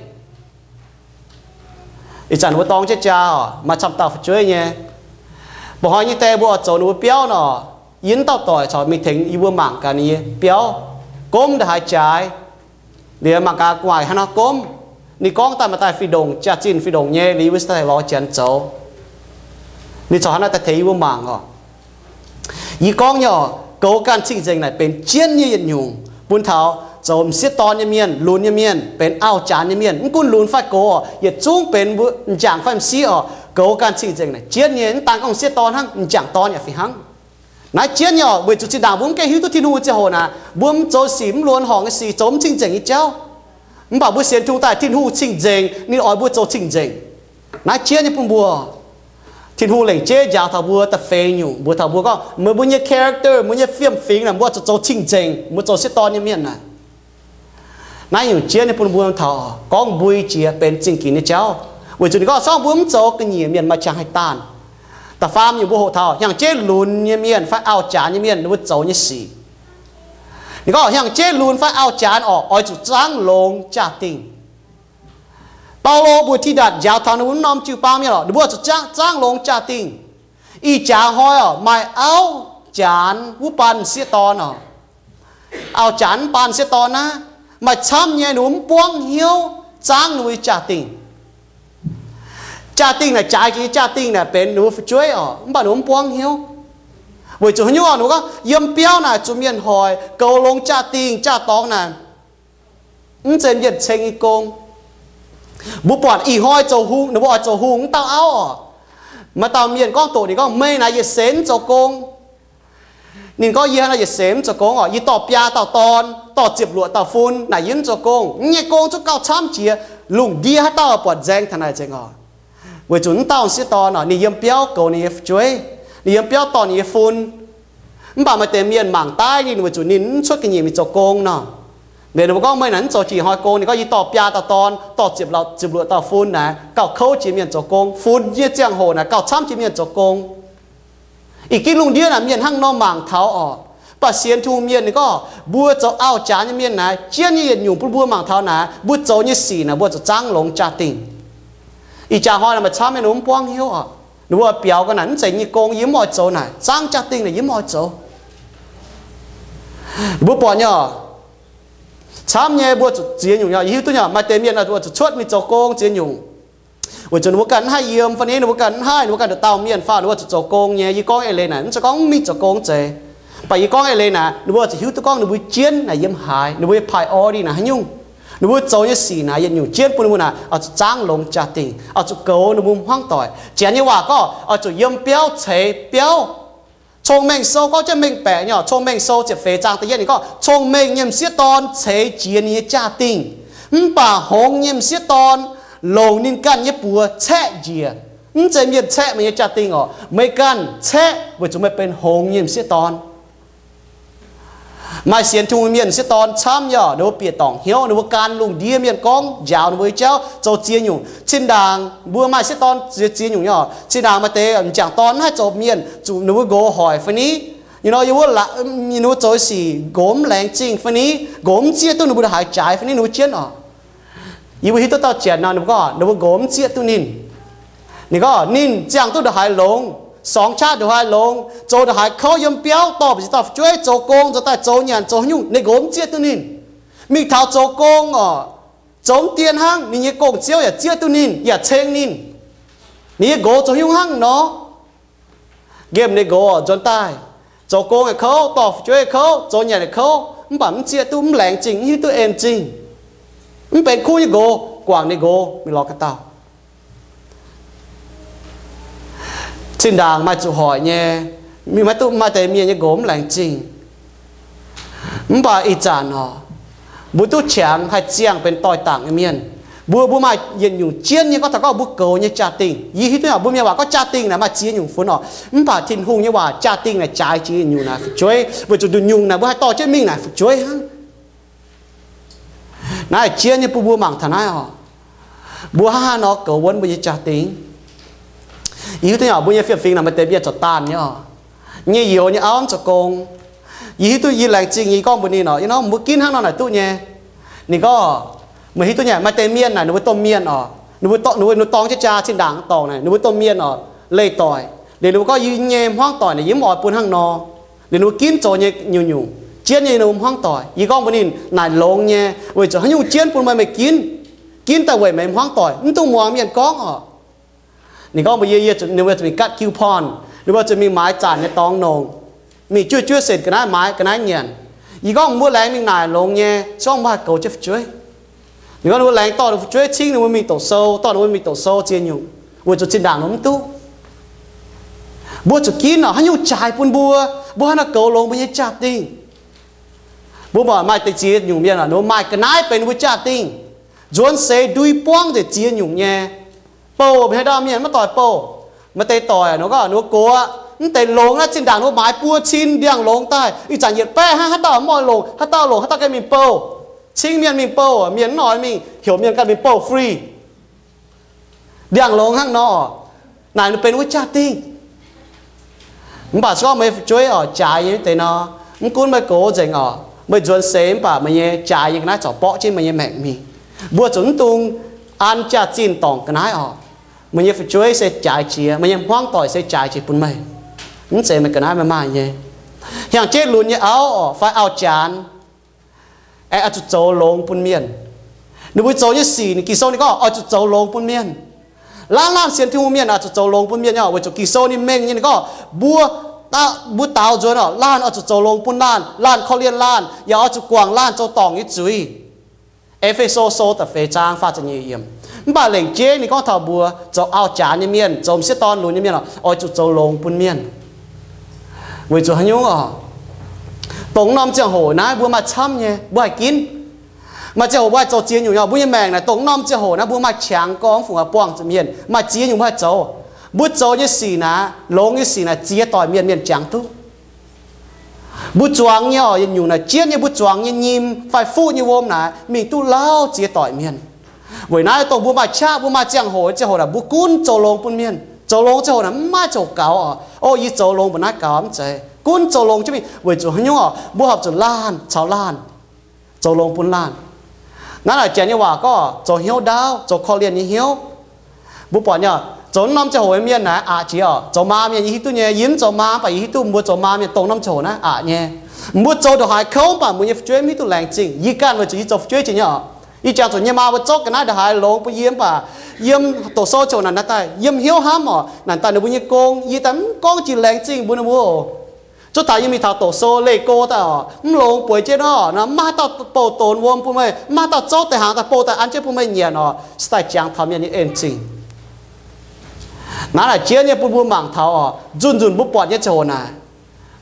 Ih zanc mbuo dorng jienv jaa oc, maaih camv dauh fu'jueiv nyei. Mba'hnoi nyei die mbuo oix zoux ninh mbuo biauv nor, yie wuov dauh doic caux mingh tengx yie mbuo mangc gaax ninh nyei biauv. Gomv ndaaih haaix jaaix, liuz mangc gaax gu'nguaaic haaix nor gomv. Ninh gorngv daaih maaih daaih fih ndongc, jaax-zinh fih ndongc nyei, liuz yie mbuo se daaih lorz janx zoux. Ninh corc haaix nor daaih tengx yie mbuo mangc oc. Yie gorngv nyei oc, goux ganh cing-nzengc naaic benx jienv nyei yietc nyungc bun taux zoux m'sieqv dorn nyei mienh, lunx nyei mienh, benx auv-janx nyei mienh. Mv gunv lunx fai gox oc, yietc zungv benx mbuo m'jangc fai m'sieqv oc, goux ganh cing-nzengc naaic jienv nyei. Mv daan gorngv m'sieqv dorn hnangv, m'jangc dorn yaac fih hnangv. Naaiv jienv nyei oc, weic zuqc zinh ndaangc mbuo mv gaengh hiuv duqv Tin-Hungh nyei ziangh hoc naaic, mbuo mv zoux sic, mv luonx horngc nyei sic, zoux mv cing-nzengc nyei jauv. Mv baac mbuo sienx Tin-Hungh daaih, Tin-Hungh cing-nzengc, ninh oix mbuo zoux cing-nzengc. Naaiv jienv nyei bun mbuo, Tin-Hungh lengc jeiv njaaux taux mbuo da'feix nyungc, mbuox taux mbuo gorngv, meih mbuo nyei character, mbuo nyei fiem-fingx naaic, mbuo zuqc zoux cing-nzengc, mbuo zoux sieqv dorn nyei mienh naaic. Naaiv nyungc jienv nyei bun mbuo taux gorngv mbui jiex benx zingh ginx nyei jauv. Weic zuqc ninh gorngv, sorng mbuo mv zoux ga'nyiec mienh maaih qangx haih daanh. Da'faam nyungc mbuo hoqc taux hnyangx-jeiv lunx nyei mienh fai auv-janx nyei mienh ninh mbuo zoux nyei sic. Ninh gorngv hnyangx-jeiv lunx fai auv-janx oc, oix zuqc zaangv longx jaa-dingh. Baulo mbuox Tidatc njaaux taux ninh mbuo wuov norm jiu-baang mienh oc, ninh mbuo zuqc zaangv longx jaa-dingh. Ih jaax hnoi oc, maaih auv-janx wuov baan m'sieqv dorn oc, auv-janx wuov baan m'sieqv dorn naaiv, maaih camv nyei ninh mbuo mv buangv hnyouv zaangv ninh mbuo nyei jaa-dingh. Jaa-dingh naaic, jaaix jiex nyei jaa-dingh naaic benx ninh mbuo fu'jueiv oc, mv baac ninh mbuo mv buangv hnyouv. Weic zuqc haaix nyungc oc, ninh mbuo gorngv yiem biauv naaic zuqc mienh hoic, goux longx jaa-dingh, jaa-dorngx naaic mv zeiz mienh ceng nyei gong. Mbuo buatc ih hnoi zoux hungh, ninh mbuo oix zoux hungh wuov dauh auv oc, maaih dauh mienh gorngv doqc ninh gorngv, meih naaic yietc seix mv zoux gong. Ninh gorngv, yie hnangv naaiv yietc seix mv zoux gong oc, yie dorh biaa dauh dorn, dorh ziepc luoqc dauh fun naaic yie mv zoux gong. Mv nyei gong zungv gauh camv jiex, lungh ndiev haaix dauh buatc nzaeng taux naaic nzengc oc. Weic zuqc wuov dauh m'sieqv dorn oc, ninh yiem biauv goux ninh nyei fu'jueiv, ninh yiem biauv dorh ninh nyei fun. Mv baac maaih deix mienh mangc daaih ninh weic zuqc ninh mv cuotv ga'nyiec mingh zoux gong nor. Liuz ninh mbuo gorngv, meih naaic mv zoux jiex hnoi gong? Ninh gorngv, yie dorh biaa dauh dorn, dorh ziepc luoqc dauh fun naaic, gauh kouv jiex mienh zoux gong. Funx nyei ziangh hoc naaic gauh camv jiex mienh zoux gong. Ih ginv lungh ndiev naaic mienh hnangv nor mangc taux oc. Mv baac sienx Tin-Hungh mienh ninh gorngv, mbuo zoux auv-janx nyei mienh naaic, jienv nyei yietc nyungc bun mbuo mangc taux naaic, mbuo zoux nyei sic naaic mbuo zuqc zaangv longx jaa-dingh. Ih jaax hnoi naaic maaih camv mienh ninh mbuo mv buangv hnyouv oc. Ninh mbuo biaux ga'naaic mv zeiz yie nyei gong, yie mv oix zoux naaic, zaangv jaa-dingh naaic yie mv oix zoux. Mbuo buatc nyei oc, camv nyei mbuo zuqc ziex nyungc nyei. Yie hiuv duqv nyei, maaih deix mienh oix zuqc cuotv mingh zoux gong ziex nyungc. Weic zuqc ninh mbuo ganh mv haih yiem fai ni, ninh mbuo ganh mv haih, ninh mbuo ganh nduqc dauh mienh fai ninh mbuo zuqc zoux gong nyei. Yie gorngv eix leiz naaic, mv zeiz gorngv mv mingh zoux gong zeiz. Mv baac yie gorngv eix leiz naaic, ninh mbuo zuqc hiuv duqv gorngv ninh mbuo jienv naaic yiem haaix, ninh mbuo nyei priority naaic haaix nyungc. Ninh mbuo zoux nyei sic naaic yietc nyungc jienv bun ninh mbuo naaic oix zuqc zaangv longx jaa-dingh, oix zuqc goux ninh mbuo hmuangv doic. Janx nyei waac gorngv oix zuqc yiem biauv ceix biauv. Cong-Mengh Sou gorngv jienv mengh baeqc nyei oc. Cong-Mengh Sou ziepc feix zaang da'yietv ninh gorngv, cong-mengh nyei m'sieqv dorn ceix jiez ninh nyei jaa-dingh, mv baac hngongx nyei m'sieqv dorn longc ninh ganh nyei buoz caeqv njiec. Mv zeiz mienh caeqv meih nyei jaa-dingh oc, meih ganh caeqv weic zuqc meih benx hngongx nyei m'sieqv dorn. Maaih sienx Tin-Hungh mienh m'sieqv dorn camv nyei oc, ninh mbuo bieqc dorngc hnyouv, ninh mbuo gan lungh ndiev mienh gorngv njaaux ninh mbuo nyei jauv zoux ziex nyungc. Zinh ndaangc mbuo maaih m'sieqv dorn ziex, ziex nyungc nyei oc. Zinh ndaangc maaih deix m'jangc dorn mv haih zoux mienh, zuqc ninh mbuo nqox hoic fai ni, you know, yie wuov, ninh mbuo zoux sic nqox mv laengz zingh fai ni, nqox mv zieqv duqv ninh mbuo ndongc haaix jaaix fai ni, ninh mbuo jienv oc. Yie mbuo hiuv duqv dauh janx nor, ninh mbuo gorngv ninh mbuo nqox mv zieqv duqv ninh. Ninh gorngv ninh ziangh duqv ndongc haaix longx, sorngx qaqv ndongc haaix longx, zoux ndongc haaix kouv, yiem biauv dorh mbu'ziex dauh fu'jueiv, zoux gong, zoux daaih zoux nyanc, zoux haaix nyungc, ninh nqox mv zieqv duqv ninh. Mingh taux zoux gong oc, zoux mv dien hnangv, ninh nyei gong-ziouv yaac zieqv duqv ninh, yaac ceng ninh. Ninh nyei nqox zoux haaix nyungc hnangv nor? Nqemh ninh nqox nzuonx daaih, zoux gong yaac kouv, dorh fu'jueiv yaac kouv, zoux nyanc yaac kouv, mv baac mv zieqv duqv, mv laengz zingh, mv hiuv duqv en zingh. Mv benx kuv nyei nqox, guangc ninh nqox mingh lorz ga'dauh. Zinh ndaangc maaih zuqc hoic nyei, mingh maiv duqv, maaih deix mienh nyei nqox mv laengz zingh. Mv baac ih zanc oc, mbuo duqv qangx haih ziangh benx doix-dangc nyei mienh. Mbuo, mbuo maaih yietc nyungc jienv nyei, gorngv taux gorngv mbuo goux nyei jaa-dingh. Yie hiuv duqv nyei, mbuo mienh waac gorngv jaa-dingh naaic maaih ziex nyungc funx oc. Mv baac Tin-Hungh nyei waac jaa-dingh naaic jaaix jiex yietc nyungc naaic fu'jueiv, weic zuqc nduqc nyungc naaic mbuo haih dorh jienv mingh naaic fu'jueiv hnangv. Naaiv jienv nyei bun mbuo mangc taux naaiv oc. Mbuo hnangv haaix nor goux wuonv mbuo nyei jaa-dingh? Yie hiuv duqv nyei, mbuo nyei fiem-fingx naaic maaih deix mienh zoux daanh nyei oc, nyei youz nyei auv mv zoux gong. Yie hiuv duqv, yie laengz zingh nyei, yie gorngv mbuox ninh oc, yie nor mbuo ginv hnangv nor naaic duqv nyei. Ninh gorngv, meih hiuv duqv nyei, maaih deix mienh naaic ninh mbuo domh mienh oc, ninh mbuo dorng jienv jaa zinh ndaangc dorngc naaic ninh mbuo domh mienh oc, leih doic. Liuz ninh mbuo gorngv yie nyei hmuangv doic naaic yie mv oix bun hnangv nor. Liuz ninh mbuo ginv zoux nyei nyungc-nyungc, jienv nyei ninh mbuo hmuangv doic. Yie gorngv mbuox ninh, naaic longx nyei, weic zuqc haaix nyungc jienv bun meih, meih ginv, ginv daaih weic meih hmuangv doic, mv dungx muangx mienh gorngv oc. Ninh gorngv mbuox yie, yie zuqc, ninh mbuo zuqc mingh gatv coupon, ninh mbuo zuqc mingh maaiz zanc nyei dorngx nongc, mingh juov juov cent ga'naaiv maaiz ga'naaiv nyanc. Yie gorngv mbuo laengz mingh naaic longx nyei, se gorngv mbuo haih goux jienv fu'jueiv. Ninh gorngv ninh mbuo laengz dorh ninh fu'jueiv cingv ninh mbuo mingh doqc sou, dorh ninh mbuo mingh doqc sou ziex nyungc, weic zuqc zinh ndaangc ninh mbuo mv duqv. Mbuo zuqc ginv oc, haaix nyungc jaaix bun mbuo, mbuo hnangv haaix nor goux longx mbuo nyei jaa-dingh. Mbuo buatc maaih deix ziex nyungc mienh oc, ninh mbuo maaih ga'naaiv benx ninh mbuo jaa-dingh, nzuonx seix ndui buangv nzengc ziex nyungc nyei. Bouh, haaix dauh mienh maiv doic bouh. Maaih deix doic ninh gorngv ninh mbuo gox aqv, mv deix longx naaiv zinh ndaangc ninh mbuo maaiz buo cin ndiangx-longx daaih, ih zanc yietc baeqv hnangv, haaix dauh mv oix longc, haaix dauh longc haaix dauh ganh mingh bouh. Cingv mienh mingh bouh, mienh mv oix mingh, heuc mienh ganh mingh bouh free. Ndiangx-longx hnangv nor, naaic ninh benx wuov jaa-dingh. Mv baac se gorngv meih fu'jueiv oc jaaix nyei deix nor, mv gunv meih gox nzengc oc, meih nzuonx seix mv baac meih nyei jaaix nyei ga'naaiv corc borqv jienv meih nyei maengc mingh. Mbuo zuqc mv dungx an jaax-zinh dorngc ga'naaiv oc. Meih nyei fu'jueiv se jaaix jiex, meih nyei hmuangv doic se jaaix jiex bun meih. Mv zeiz meih ga'naaiv maiv maaih nyei. Hnyangx-jeiv lunx nyei auv oc, fai auv-janx, aengx oix zuqc zoux longx bun mienh. Ninh mbuo zoux nyei sic, ninh Ging-Sou ninh gorngv oix zuqc zoux longx bun mienh. Laanh laanh sienx Tin-Hungh mienh oix zuqc zoux longx bun mienh nyei, weic zuqc Ging-Sou ninh mengh nyei ninh gorngv mbuo, mbuo daaux nzuonx oc, laanh oix zuqc zoux longx bun laanh, laanh korv-lienh laanh, yaac oix zuqc guangc laanh zoux dorngc nyei zuiz. E^fe^so Sou da'feix zaang faah ziepc nyeic yiemc. Mv baac lengc jeiv ninh gorngv taux mbuo zoux auv-janx nyei mienh, zoux m'sieqv dorn lunx nyei mienh oc, oix zuqc zoux longx bun mienh. Weic zuqc haaix nyungc oc? Dongh norm ziangh hoc naaiv mbuo maaih camv nyei, mbuo haih ginv. Maaih ziangh hoc mbuo haih zoux ziex nyungc nyei. Mbuo nyei maengc naaic dongh norm ziangh hoc naaiv mbuo maaih qangx gorngv fungc buangh zuqc mienh, maaih ziex nyungc mbuo haih zoux. Mbuo zoux nyei sic naaic, longx nyei sic naaic ziex doic mienh mienh jangx duqv. Mbuo zuangx nyei oc, yietc nyungc naaic jienv nyei mbuo zuangx nyei nyim fai fuqv nyei wuom naaic mingh duqv lauh ziex doic mienh. Weic naaiv dongh mbuo maaih qaqv, mbuo maaih ziangh hoc, ziangh hoc naaic mbuo gunv zoux longx bun mienh. Zoux longx ziangh hoc naaic mv maaih zoux gaux oc, o, yie zoux longx mbuo naaiv gaux, mv zeiz. Gunv zoux longx jienv mingh weic zuqc haaix nyungc oc? Mbuo horpc zuqc laanh caux laanh, zoux longx bun laanh. Naaiv naaic janx nyei waac gorngv zoux hnyouv ndaauv, zoux korv-lienh nyei hnyouv. Mbuo buatc nyei, zoux norm ziangh hoc nyei mienh naaic aqc jiex oc. Zoux maa mienh yie hiuv duqv nyei, yie mv zoux maa mv baac yie hiuv duqv mbuo zoux maa mienh dongh norm ziangh hoc naaiv aqc nyei. Mbuo zoux ndongc haaix kouv mv baac mbuo nyei fu'jueiv mv hiuv duqv laengz zingh. Yie ganh weic zuqc yie zoux fu'jueiv jiex nyei oc. Yie jangx zuqc nyei maa mbuo zorqv ga'naaiv ndongc haaix longx bun yie mv baac yiem doqc sou ziouc naaic daaih yiem hnyouv hnamv oc. Naaic daaih ninh mbuo nyei gong yie daaih mv gorngv jiex laengz zingh mbuox ninh mbuo oc. Zuov taux yie mingh taux doqc sou leih go daaih oc, mv longx bueix jienv oc, mv maaih haaix dauh bouh donx wuom bun meih, mv maaih haaix dauh zorqv deix hnaangx daaih bouh daaih an jienv bun meih nyanc oc, se daaih jangx taux mienh nyei en-zingh. Naaiv naaic jienv nyei bun mbuo mangc taux oc, nzunc nzunc mbuo buatc nyei ziangh hoc naaic,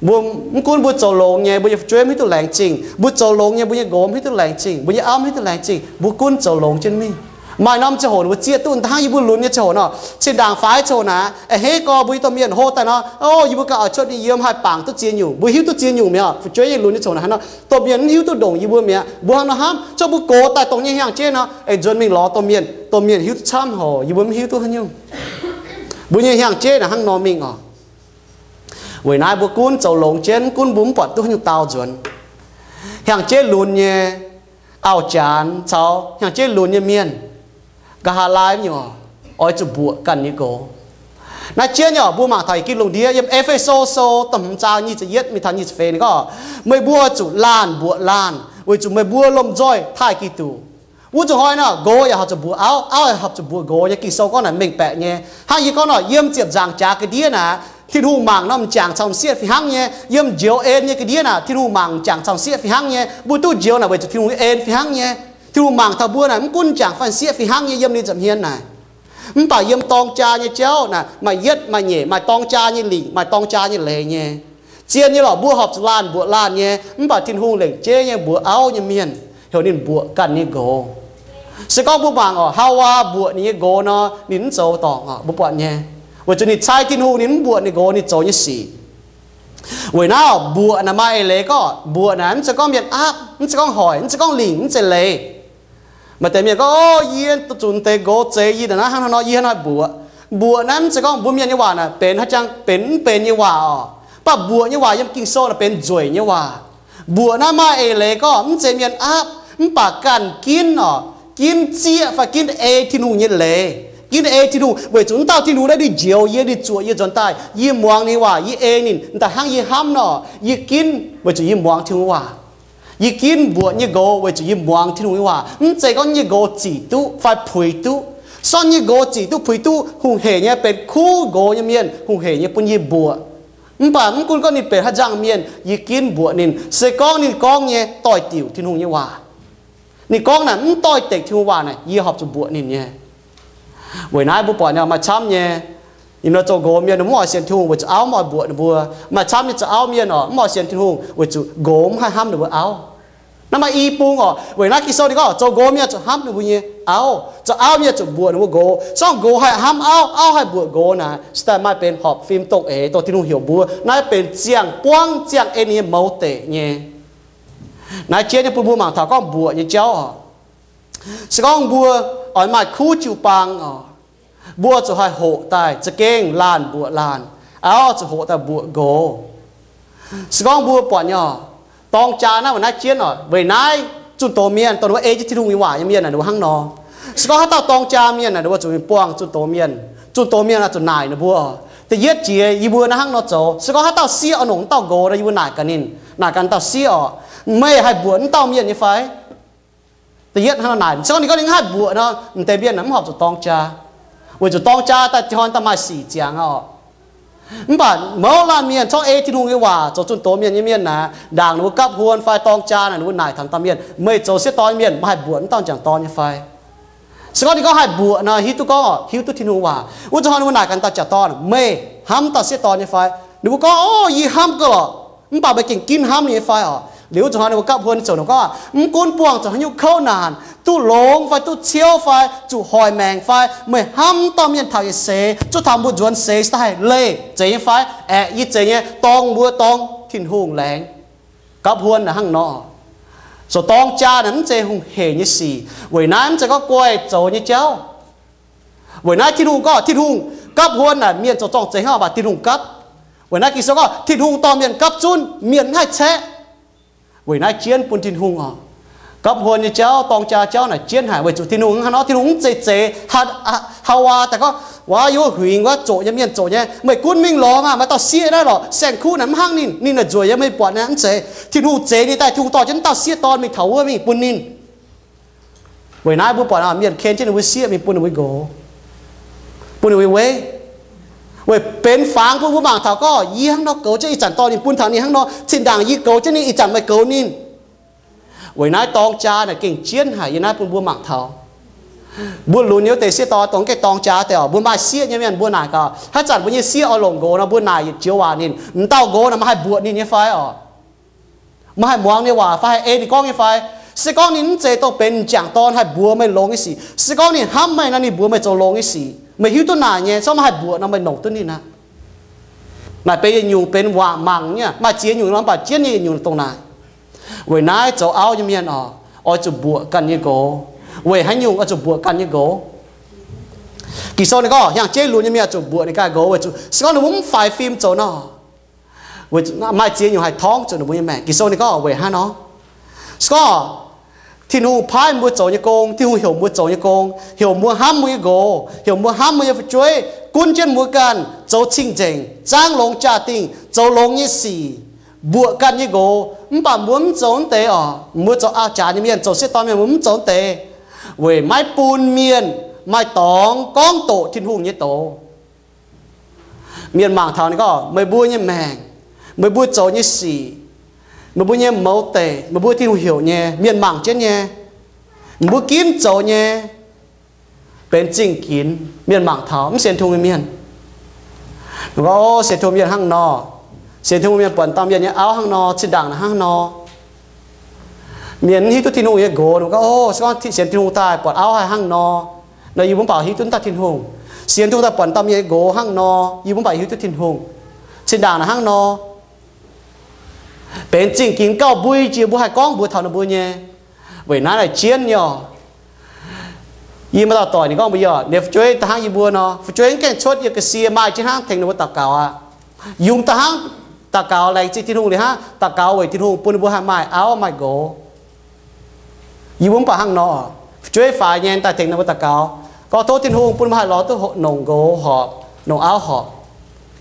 mbuo, mv gunv mbuo zoux longx nyei mbuo nyei fu'jueiv mv hiuv duqv laengz zingh, mbuo zoux longx nyei mbuo nyei nqox mv hiuv duqv laengz zingh, mbuo nyei auv mv hiuv duqv laengz zingh, mbuo gunv zoux longx jienv mingh. Maaih norm ziangh hoc ninh mbuo zieqv duqv hnangv yie mbuo lunx nyei ziangh hoc nor, zinh ndaangc faix ziangh hoc naaic, a'hneiv gorx mbuo nyei domh mienh hlo daaih nor, o, yie mbuo ganh oix cuotv ninh yiem haih bangc duqv ziex nyungc, mbuo hiuv duqv ziex nyungc mi'aqv. Fu'jueiv nyei lunx nyei ziangh hoc naaic hnangv nor, domh mienh mv hiuv duqv ndongc yie mbuo mi'aqv. Mbuo hnangv nor hnamv, cuotv mbuo gox daaih dongh nyei hnyangx-jeiv nor, aengx nzuonx mingh lorz domh mienh, domh mienh hiuv duqv camv hoc, yie mbuo mv hiuv duqv haaix nyungc. Mbuo nyei hnyangx-jeiv naaic hnangv nor mingh oc. Weic naaiv mbuo gunv zoux longx jienv, gunv mbuo mv buatc duqv haaix nyungc dau nzuonx. Hnyangx-jeiv lunx nyei auv-janx caux hnyangx-jeiv lunx nyei mienh, nqa'haav laai nyei oc, oix zuqc mbuoqc ganh nyei nqox. Naaiv jienv nyei oc, mbuo mangc taux ih gin lungh ndiev yiem E^fe^so Sou da'hmz zaang nyic ziepc yietv mingh taux nyic ziepc feix ninh gorngv, meih mbuo oix zuqc laanh mbuoqc laanh, weic zuqc meih mbuo lomh nzoih taaih Giduc. Wuov zuqc hnoi nor, nqox yaac horpc zuqc mbuoqc auv, auv yaac horpc zuqc mbuoqc nqox nyei. Ging-Sou gorngv naaic mengh baeqc nyei. Hnangv yie gorngv nor, yiem ziepc nzaangc jaax ga'ndiev naaic, Tin-Hungh mangc nor m'jangc caux m'sieqv fih hnangv nyei. Yiem njoux en nyei ga'ndiev naaic, Tin-Hungh mangc m'jangc caux m'sieqv fih hnangv nyei. Mbuo duqv njoux naaic weic zuqc Tin-Hungh nyei en fih hnangv nyei. Tin-Hungh mangc taux mbuo naaic, mv gunv m'jangc fai m'sieqv fih hnangv nyei yiem ninh nza'hmien naaic. Mv baac yiem dorng jaa nyei jauv naaic, maaih yietv maaih nyeic, maaih dorng jaa nyei lingc, maaih dorng jaa nyei leiz nyei. Zien nyei lorqc, mbuo horpc zuqc laanh mbuoqc laanh nyei, mv baac Tin-Hungh lengc jeiv nyei mbuoqc auv nyei mienh, heuc ninh mbuoqc ganh nyei nqox. Se gorngv mbuo mangc oc, Haawaa mbuoqc ninh nyei nqox nor, ninh mv zoux dorngc oc, mbuo buatc nyei. Weic zuqc ninh cai Tin-Hungh, ninh mv mbuoqc ninh nqox, ninh zoux nyei sic. Weic naaiv oc, mbuoqc naaic maaih eix leiz gorngv, mbuoqc naaic mv zeiz gorngv mienh aapv, mv zeiz gorngv hoic, mv zeiz gorngv lingc, mv zeiz leiz. Maaih deix mienh gorngv, O, yie zuqc deix nqox zeix, yie naaiv hnangv haaix nor yie hnangv haaix mbuoqc. Mbuoqc naaiv mv zeiz gorngv mbuo mienh nyei waac naaic benx haaix jangx benx mv benx nyei waac oc. Mv baac mbuoqc nyei waac yiem Ging-Sou naaic benx nzueic nyei waac. Mbuoqc naaiv maaih eix leiz gorngv mv zeiz mienh aapv, mv baac ganh ginv oc, ginv zieqv fai ginv ei Tin-Hungh nyei leiz, ginv ei Tin-Hungh, weic zuqc wuov dauh Tin-Hungh naaiv ninh njoux yie, ninh zuoqc yie nzuonx daaih, yie muangx ninh nyei waac, yie ei ninh daaih hnangv yie hnamv nor, yie ginv weic zuqc yie muangx Tin-Hungh nyei waac. Yie ginv mbuoqc nyei nqox weic zuqc yie muangx Tin-Hungh nyei waac. Mv zeiz gorngv nyei nqox zic duqv fai puix duqv. Sortv nyei nqox zic duqv puix duqv hungh heic nyei, benx kuv nqox nyei mienh hungh heic nyei bun yie mbuoqc. Mv baac mv gunv gorngv ninh benx haaix nzangc mienh, yie ginv mbuoqc ninh. Se gorngv ninh gorngv nyei doix-diuc Tin-Hungh nyei waac, ninh gorngv naaic mv doix-dekc Tin-Hungh waac naaic, yie horpc zuqc mbuoqc ninh nyei. Weic naaiv mbuo buatc nyei maaih camv nyei, yiem nor zoux nqox mienh mv oix sienx Tin-Hungh weic zuqc auv mv oix mbuoqc ninh mbuo. Maaih camv nyei zoux auv mienh oc, mv oix sienx Tin-Hungh weic zuqc nqox mv haih hnamv ninh mbuo auv. Naaiv maaih i bung oc. Weic naaiv Ging-Sou ninh gorngv zoux nqox mienh zuqc hnamv ninh mbuo nyei auv, zoux auv mienh zuqc mbuoqc ninh mbuo nqox. Sorng nqox haih hnamv auv, auv haih mbuoqc nqox naaic, se daaih maaih benx horpc fim dongh eix dongh Tin-Hungh heuc mbuo. Naaiv benx ziangh buangv ziangh en nyei mouz deic nyei. Naaiv jienv nyei bun mbuo mangc taux gorngv mbuoqc nyei jauv oc. Se gorngv mbuo oix maaih kuv jiu-baang oc, mbuo zuqc haih hoqc daaih za'gengh laanh mbuoqc laanh, auv zuqc hoqc daaih mbuoqc nqox. Se gorngv mbuo buatc nyei oc, dorng jaa naaiv weic naaiv jienv oc, weic naaiv zunh doz mienh, dongh ninh mbuo ei jienv Tin-Hungh nyei waac nyei mienh naaic ninh mbuo hnangv nor. Se gorngv haaix dauh dorng jaa mienh naaic ninh mbuo zuqc mingh buangh zunh doz mienh. Zunh doz mienh oix zuqc naaic ninh mbuo oc. Da'yietv jiex yie mbuo naaiv hnangv nor zoux. Se gorngv haaix dauh sieqv oix longc wuov dauh nqox nor, yie mbuo naaic gaax ninh, naaic gaax dauh sieqv oc, meih haih mbuoqc wuov dauh mienh nyei fai? Da'yietv hnangv nor naaic. Se gorngv ninh gorngv ninh mv haih mbuoqc nor, m'deix mienh naaic mv horpc zuqc dorng jaa, weic zuqc dorng jaa daaih horn daaih maaih sic ziangx aqv oc. Mv baac mouz laanh mienh corc ei Tin-Hungh nyei waac zoux zunh doz mienh nyei mienh naaic, ndaangc ninh mbuo gapv huon fai dorng jaa naaic, ninh mbuo naaic taux dauh mienh, meih zoux sieqv dorn nyei mienh, meih haih mbuoqc wuov dauh m'jangc dorn nyei fai? Se gorngv ninh gorngv haih mbuoqc nor, hiuv duqv gorngv oc, hiuv duqv Tin-Hungh waac. Wuov zuqc hnoi ninh mbuo naaic gaax dauh m'jangc dorn, meih hnamv dauh sieqv dorn nyei fai? Ninh mbuo gorngv, O, yie hnamv gau lorqc, mv baac meih gengh ginv hnamv ninh nyei fai oc? Liuz wuov zuqc hnoi ninh mbuo gapv huon zoux ninh gorngv, mv gunv buangh zuqc haaix nyungc kouv naanc, duqv longx fai duqv ciouv fai zuqc hoic maengc fai, meih hnamv dauh mienh taux yietc seix, zuqc taux mbuo nzuonx seix daaih haih leih zeiz nyei fai? Aeqv, yie zeiz nyei, dorng mbuo dorng Tin-Hungh laengz. Gapv huon naaic hnangv nor. Zoux dorng jaa naaic mv zeiz hungh heic nyei sic. Weic naaiv mv zeiz gorngv guaih zoux nyei jauv. Weic naaiv Tin-Hungh gorngv, Tin-Hungh gapv huon naaic mienh zoux zorng-zengx hnangv, mv baac Tin-Hungh gapv. Weic naaiv Ging-Sou gorngv Tin-Hungh dorh mienh gapv zunv, mienh mv haih caeqv. Weic naaiv jienv bun Tin-Hungh oc. Gapv huon nyei jauv, dorng jaa jauv naaic jienv haic weic zuqc Tin-Hungh hnangv nor, Tin-Hungh mv zeiz zeiz Haawaa daaih gorngv, Waac yie wuov huingx wuov zoqc nyei mienh zoqc nyei, meih gunv mingh lorz maah, maaih dauh sieqv naaiv lorqc, saeng-kuv naaic mv hnangv ninh, ninh naaic nzueic nyei, meih buatc naaic mv zeiz. Tin-Hungh zeix ninh daaih, Tin-Hungh dorh jienv dauh sieqv dorn mingh taux wuov mingh bun ninh. Weic naaiv mbuo buatc mienh ken jienv ninh mbuo sieqv mingh bun ninh mbuo nqox, bun ninh mbuo weiv. Weic benx fangx bun mbuo mangc taux gorngv yie hnangv nor goux jienv ih zanc dorh ninh bun taux ninh hnangv nor, zinh ndaangc yie goux jienv ninh ih zanc meih goux ninh. Weic naaiv dorng jaa naaic gengh jienv haic. Yie naaiv bun mbuo mangc taux mbuo lunx nyei wuov deix sieqv dorn dongh gengh dorng jaa deix oc. Mbuo maaih sieqv nyei mienh mbuo naaic gaax, haaix zanc mbuo nyei sieqv oix longc nqox nor, mbuo naaic yietc joux waac ninh, m'dauh nqox naaic meih haih mbuoqc ninh nyei fai oc? Meih haih muangx ninh nyei waac fai haih ei ninh gorngv nyei fai? Se gorngv ninh mv zeiz dongh benx m'jangc dorn haih mbuox meih longx nyei sic. Se gorngv ninh hnamv meih nor, ninh mbuox meih zoux longx nyei sic. Meih hiuv duqv naaic nyei, se gorngv meih haih mbuoqc nor, meih longc duqv ninh aqv. Naaic benx yietc nyungc benx waac mangc nyei, maaih ziex nyungc nor, mv baac jienv nyei yietc nyungc dongh naaic. Weic naaiv zoux auv nyei mienh oc, oix zuqc mbuoqc ganh nyei nqox. Weic haaix nyungc oix zuqc mbuoqc ganh nyei nqox? Ging-Sou ninh gorngv hiaangx jeiv lunx nyei mienh oix zuqc mbuoqc ninh ganh nqox, weic zuqc se gorngv ninh mbuo mv faix fim zoux nor, maaih ziex nyungc haih torngv zuqc ninh mbuo nyei maengc. Ging-Sou ninh gorngv weic hnangv nor. Se gorngv Tin-Hungh paaiv mbuo zoux nyei gong, Tin-Hungh heuc mbuo zoux nyei gong, heuc mbuo hnamv mbuo nyei nqox, heuc mbuo hnamv mbuo nyei fu'jueiv, gunv jienv mbuo ganh zoux cing-nzengc, zaangv longx jaa-dingh, zoux longx nyei sic, mbuoqc ganh nyei nqox. Mv baac mbuo mv zoux naaiv deix oc. Mbuo zoux auv-jaax nyei mienh, zoux sieqv dorn mienh, mbuo mv zoux naaiv deix, weic maiv bun mienh maaih dorngx gorngv doqc Tin-Hungh nyei doz. Mienh mangc taux ninh gorngv, meih mbuo nyei maengc, meih mbuo zoux nyei sic, meih mbuo nyei mouz deic, meih mbuo Tin-Hungh heuc nyei, mienh mangc jienv nyei, mbuo ginv zoux nyei, benx zingh ginx. Mienh mangc taux mv sienx Tin-Hungh nyei mienh, gorngv, O, sienx Tin-Hungh mienh hnangv nor, sienx Tin-Hungh mienh buatc dauh mienh nyei auv hnangv nor, zinh ndaangc naaic hnangv nor. Mienh mv hiuv duqv Tin-Hungh nyei nqox, gorngv, O, se gorngv sienx Tin-Hungh daaih buatc auv haih hnangv nor, nor yie mbuo mv baac hiuv duqv dauh Tin-Hungh. Sienx Tin-Hungh daaih buatc dauh mienh nyei nqox hnangv nor, yie mbuo mv baac hiuv duqv Tin-Hungh. Zinh ndaangc naaic hnangv nor, benx zingh ginx gauh mbui jiex mbuo haih gorngv mbuox taux ninh mbuo nyei. Weic naaiv naaic jienv nyei oc. Yie maaih dauh doic ninh gorngv mbuox yie, ninh fu'jueiv da'hnangv yie mbuo nor, fu'jueiv mv gaengh cuotv yiem ga'sie maaih jienv hnangv tengx ninh mbuo daux gaux aqv. Yungz da'hnangv daux gaux laengz zingh Tin-Hungh liuz hnangv, daux gaux weic Tin-Hungh bun ninh mbuo haih maaih auv maaih nqox. Yie mbuo mv baac hnangv nor, fu'jueiv faix nyei daaih tengx ninh mbuo daux gaux, gorngv tov Tin-Hungh bun mbuo haih lorz duqv nongc nqox horpc, nongc auv horpc.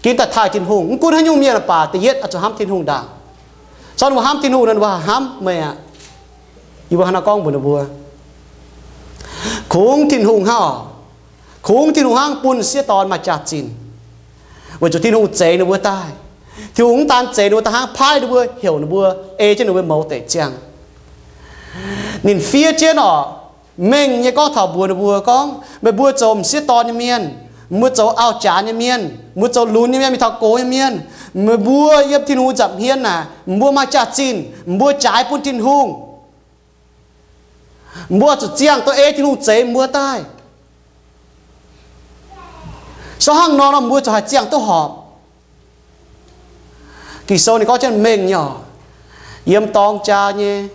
Ginv daaih taaih Tin-Hungh, mv gunv haaix nyungc mienh baac da'yietv oix zuqc hnamv Tin-Hungh ndaangc. Caux ninh mbuo hnamv Tin-Hungh nor, ninh mbuo haih hnamv meih aqv. Yie mbuo hnangv naaiv gorngv mbuox ninh mbuo, kungx Tin-Hungh hnangv oc. Kungx Tin-Hungh hnangv bun sieqv dorn maaih jaax-zinh, weic zuqc Tin-Hungh zeix ninh mbuo daaih. Tin-Hungh mv daan zeix ninh mbuo daaih hnangv, paaiv ninh mbuo, heuc ninh mbuo, ei jienv ninh mbuo mouz deic ziangh. Ninh fiev jienv oc, mengh nyei gorngv taux mbuox ninh mbuo gorngv, meih mbuo zoux m'sieqv dorn nyei mienh, mbuo zoux auv-jaax nyei mienh, mbuo zoux lunx nyei mienh, mingh taux gox nyei mienh, meih mbuo yiem Tin-Hungh nza'hmien naaic, mbuo maaih jaax-zinh, mbuo jaaix bun Tin-Hungh. Mbuo zuqc ziangh duqv ei Tin-Hungh zeix mbuo daaih. Sou hnangv nor nor, mbuo zuqc haih ziangh duqv horpc. Ging-Sou ninh gorngv jienv mengh nyei oc, yiem dorng jaa nyei,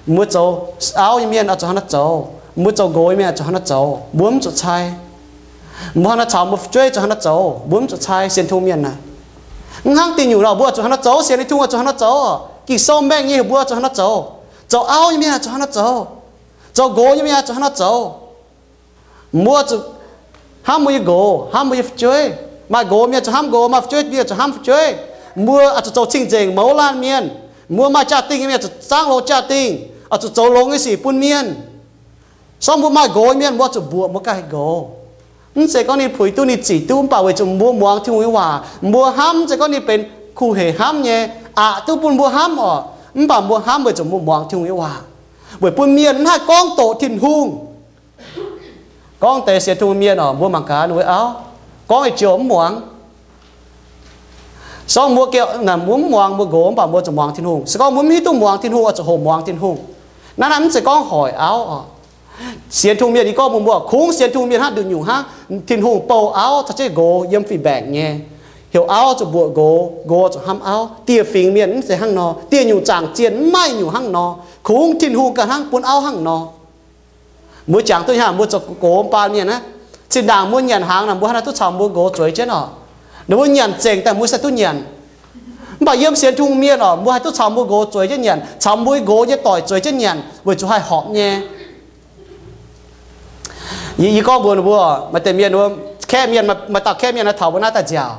mbuo zoux auv nyei mienh oix zuqc hnangv naaiv zoux, mbuo zoux nqox nyei mienh oix zuqc hnangv naaiv zoux, mbuo mv zuqc cai. Mbuo hnangv naaiv caux mbuo fu'jueiv zuqc hnangv naaiv zoux, mbuo mv zuqc cai sienx Tin-Hungh mienh naaic. Mv hnangv dih nyungc nor, mbuo zuqc hnangv naaiv zoux, sienx Tin-Hungh zuqc hnangv naaiv zoux. Ging-Sou mengh nyei heuc mbuo zuqc hnangv naaiv zoux. Zoux auv nyei mienh zuqc hnangv naaiv zoux. Zoux nqox nyei mienh zuqc hnangv naaiv zoux. Mbuo zuqc hnamv mbuo nyei nqox, hnamv mbuo nyei fu'jueiv. Maaih nqox mienh zuqc hnamv nqox, maaih fu'jueiv mienh zuqc hnamv fu'jueiv. Mbuo oix zuqc zoux cing-nzengc mouz laanh mienh. Mbuo maaih jaa-dingh nyei mienh zuqc zaangv longx jaa-dingh, oix zuqc zoux longx nyei sic bun mienh. Sorng mbuo maaih nqox mienh, mbuo zuqc mbuoqc mbuo ganh nqox. Mv zeiz gorngv ninh puix duqv, ninh zic duqv, mv baac weic zuqc mbuo muangx Tin-Hungh nyei waac, mbuo hnamv. Mv zeiz gorngv ninh benx kuh heic hnamv nyei, aqc duqv bun mbuo hnamv oc. Mv baac mbuo hnamv weic zuqc mbuo muangx Tin-Hungh nyei waac, weic bun mienh mv haih gorngv doqc Tin-Hungh. Gorngv deix sienx Tin-Hungh mienh oc, mbuo mangc gaax ninh mbuo auv, gorngv ei jiouh mv muangx. Sorng mbuo gengh, mbuo mv muangx mbuo nqox, mv baac mbuo zuqc muangx Tin-Hungh. Se gorngv mbuo mv hiuv duqv muangx Tin-Hungh, oix zuqc hoqc muangx Tin-Hungh. Naaiv naaiv mv zeiz gorngv hoic auv oc. Sienx Tin-Hungh mienh, yie gorngv mbuox mbuo, kungx sienx Tin-Hungh mienh hnangv nduqc nyungc hnangv, Tin-Hungh bouh auv caux jienv nqox yiem fih mbaengc nyei, heuc auv zuqc mbuoqc nqox, nqox zuqc hnamv auv. Dieh fingx mienh mv zeiz hnangv nor. Dieh nyungc zaangc zienh mv maaih nyungc hnangv nor. Kungx Tin-Hungh ganh hnangv bun auv hnangv nor. Mbuo jangx duqv hnangv mbuo zoux gox baan mienh aqv, zinh ndaangc mbuo nyanc hnaangx naaic, mbuo hnangv naaiv duqv caux mbuo nqox zueiz jienv oc. Ninh mbuo nyanc zengc daaih mbuo sai duqv nyanc. Mv baac yiem sienx Tin-Hungh mienh oc, mbuo haih duqv caux mbuo nqox zueiz jienv nyanc, caux mbuo nqox nyei doic zueiz jienv nyanc, weic zuqc haih horpc nyei. Yie, yie gorngv mbuox ninh mbuo, maaih deix mienh, kaeqv mienh, maaih dauh kaeqv mienh taux mbuo naaiv daaih nziaauc.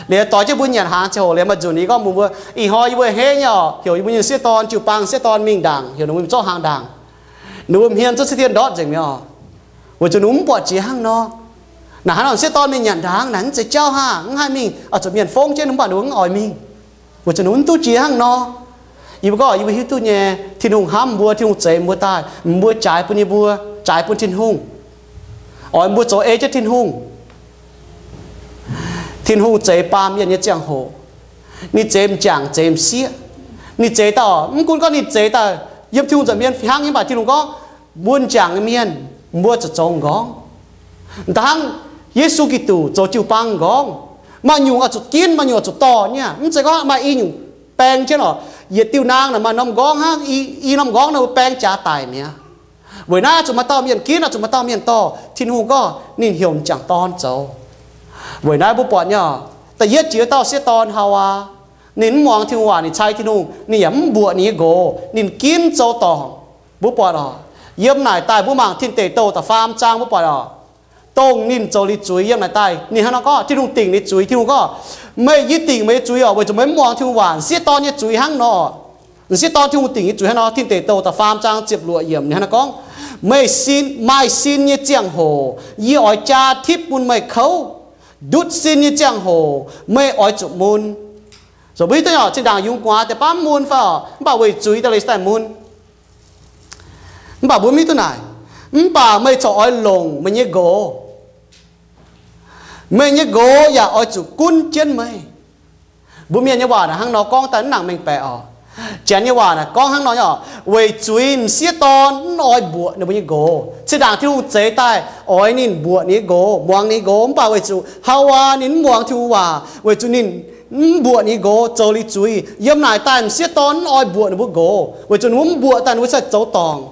Liuz doix jienv mbuo nyanc hnaangx ziangh hoc liuz maaih nzunc yie gorngv mbuox mbuo, ih hnoi yie mbuo henv nyei oc, heuc yie mbuo nyei sieqv dorn jiu-baang sieqv dorn mingh ndaangc, heuc ninh mbuo mingh zorqv hnaangx ndaangc. Ninh mbuo hmien zuqv ciev dien ndortv nzengc mi'aqv oc. Weic zuqc ninh mbuo mv buatc jiex hnangv nor. Naaic hnangv nor sieqv dorn mingh nyanc hnaangx naaic mv zeiz jauv hnangv, mv haih mingh, oix zuqc mienh fongv jienv, mv baac ninh mbuo mv oix mingh. Weic zuqc ninh mbuo mv duqv jiex hnangv nor. Yie mbuo gorngv yie mbuo hiuv duqv nyei, Tin-Hungh hnamv mbuo, Tin-Hungh zeix mbuo daaih, mbuo jaaix bun yie mbuo, jaaix bun Tin-Hungh, oix mbuo zoux ei jienv Tin-Hungh. Tin-Hungh zeix baamh mienh nyei ziangh hoc, ninh zeix m'jangc zeix m'sieqv. Ninh zeix daaih, mv gunv gorngv ninh zeix daaih yiem Tin-Hungh nza'hmien fih hnangv nyei, mv baac Tin-Hungh gorngv mbuo m'jangc nyei mienh, mbuo zuqc zoux m'nqorngv. Da'hnangv Yesu Giduc zoux jiu-baang m'nqorngv, maaih nyungc oix zuqc ginv, maaih nyungc oix zuqc dorh nyei aqv. Mv zeiz gorngv maaih i nyungc baeng jienv oc, yietc diuh naang naaic maaih norm m'nqorngv hnangv, i norm m'nqorngv naaic mbuo baeng jaax daic mi'aqv. Weic naaiv zuqc maaih dauh mienh ginv, zuqc maaih dauh mienh dorh. Tin-Hungh gorngv ninh heuc m'jangc dorn zoux. Weic naaiv mbuo buatc nyei oc, da'yietv jiex dauh sieqv dorn Haawaa, ninh mv muangx Tin-Hungh waac, ninh cai Tin-Hungh, ninh yaac mv mbuoqc ninh nyei nqox, ninh ginv zoux dorngc. Mbuo buatc oc, yiem naaic daaih mbuo mangc Tin Deic Douh da'faam zaang, mbuo buatc oc, dongh ninh zoux liuz zuiz yiem naaic daaih, ninh hnangv nor gorngv, Tin-Hungh dingc ninh zuiz, Tin-Hungh gorngv, meih, yie dingc meih nyei zuiz oc, weic zuqc meih mv muangx Tin-Hungh waac, m'sieqv dorn nyei zuiz hnangv nor. M'sieqv dorn Tin-Hungh dingc nyei zuiz hnangv nor. Tin Deic Douh da'faam zaang ziepc luoqc yiemc ninh hnangv nor gorngv, meih sin, maaih sin nyei ziangh hoc yie oix jaa tipv bun meih kouv. Ndutv sin nyei ziangh hoc meih oix zuqc mun. Zoux mbuo hiuv duqv nyei oc, zinh ndaangc yungz gu'nguaaz deix baav mv mun fai oc, mv baac weic zuiz daaih leiz daaih mun. Mv baac mbuo mv hiuv duqv naaic, mv baac meih corc oix longc meih nyei nqox. Meih nyei nqox yaac oix zuqc gunv jienv meih. Mbuo mienh nyei waac naaic hnangv nor gorngv daaih mv nangc mengh baeqc oc. Janx nyei waac naaic gorngv hnangv nor nyei oc, weic zuiz m'sieqv dorn mv oix mbuoqc ninh mbuo nyei nqox. Zinh ndaangc Tin-Hungh zeix daaih oix ninh mbuoqc ninh nyei nqox, muangx ninh nyei nqox, mv baac weic zuqc Haawaa ninh mv muangx Tin-Hungh waac, weic zuqc ninh mv mbuoqc ninh nyei nqox zoux liuz zuiz. Yiem naaic daaih m'sieqv dorn mv oix mbuoqc ninh mbuo nqox, weic zuqc ninh mbuo mv mbuoqc daaih ninh mbuo sai zoux dorngc.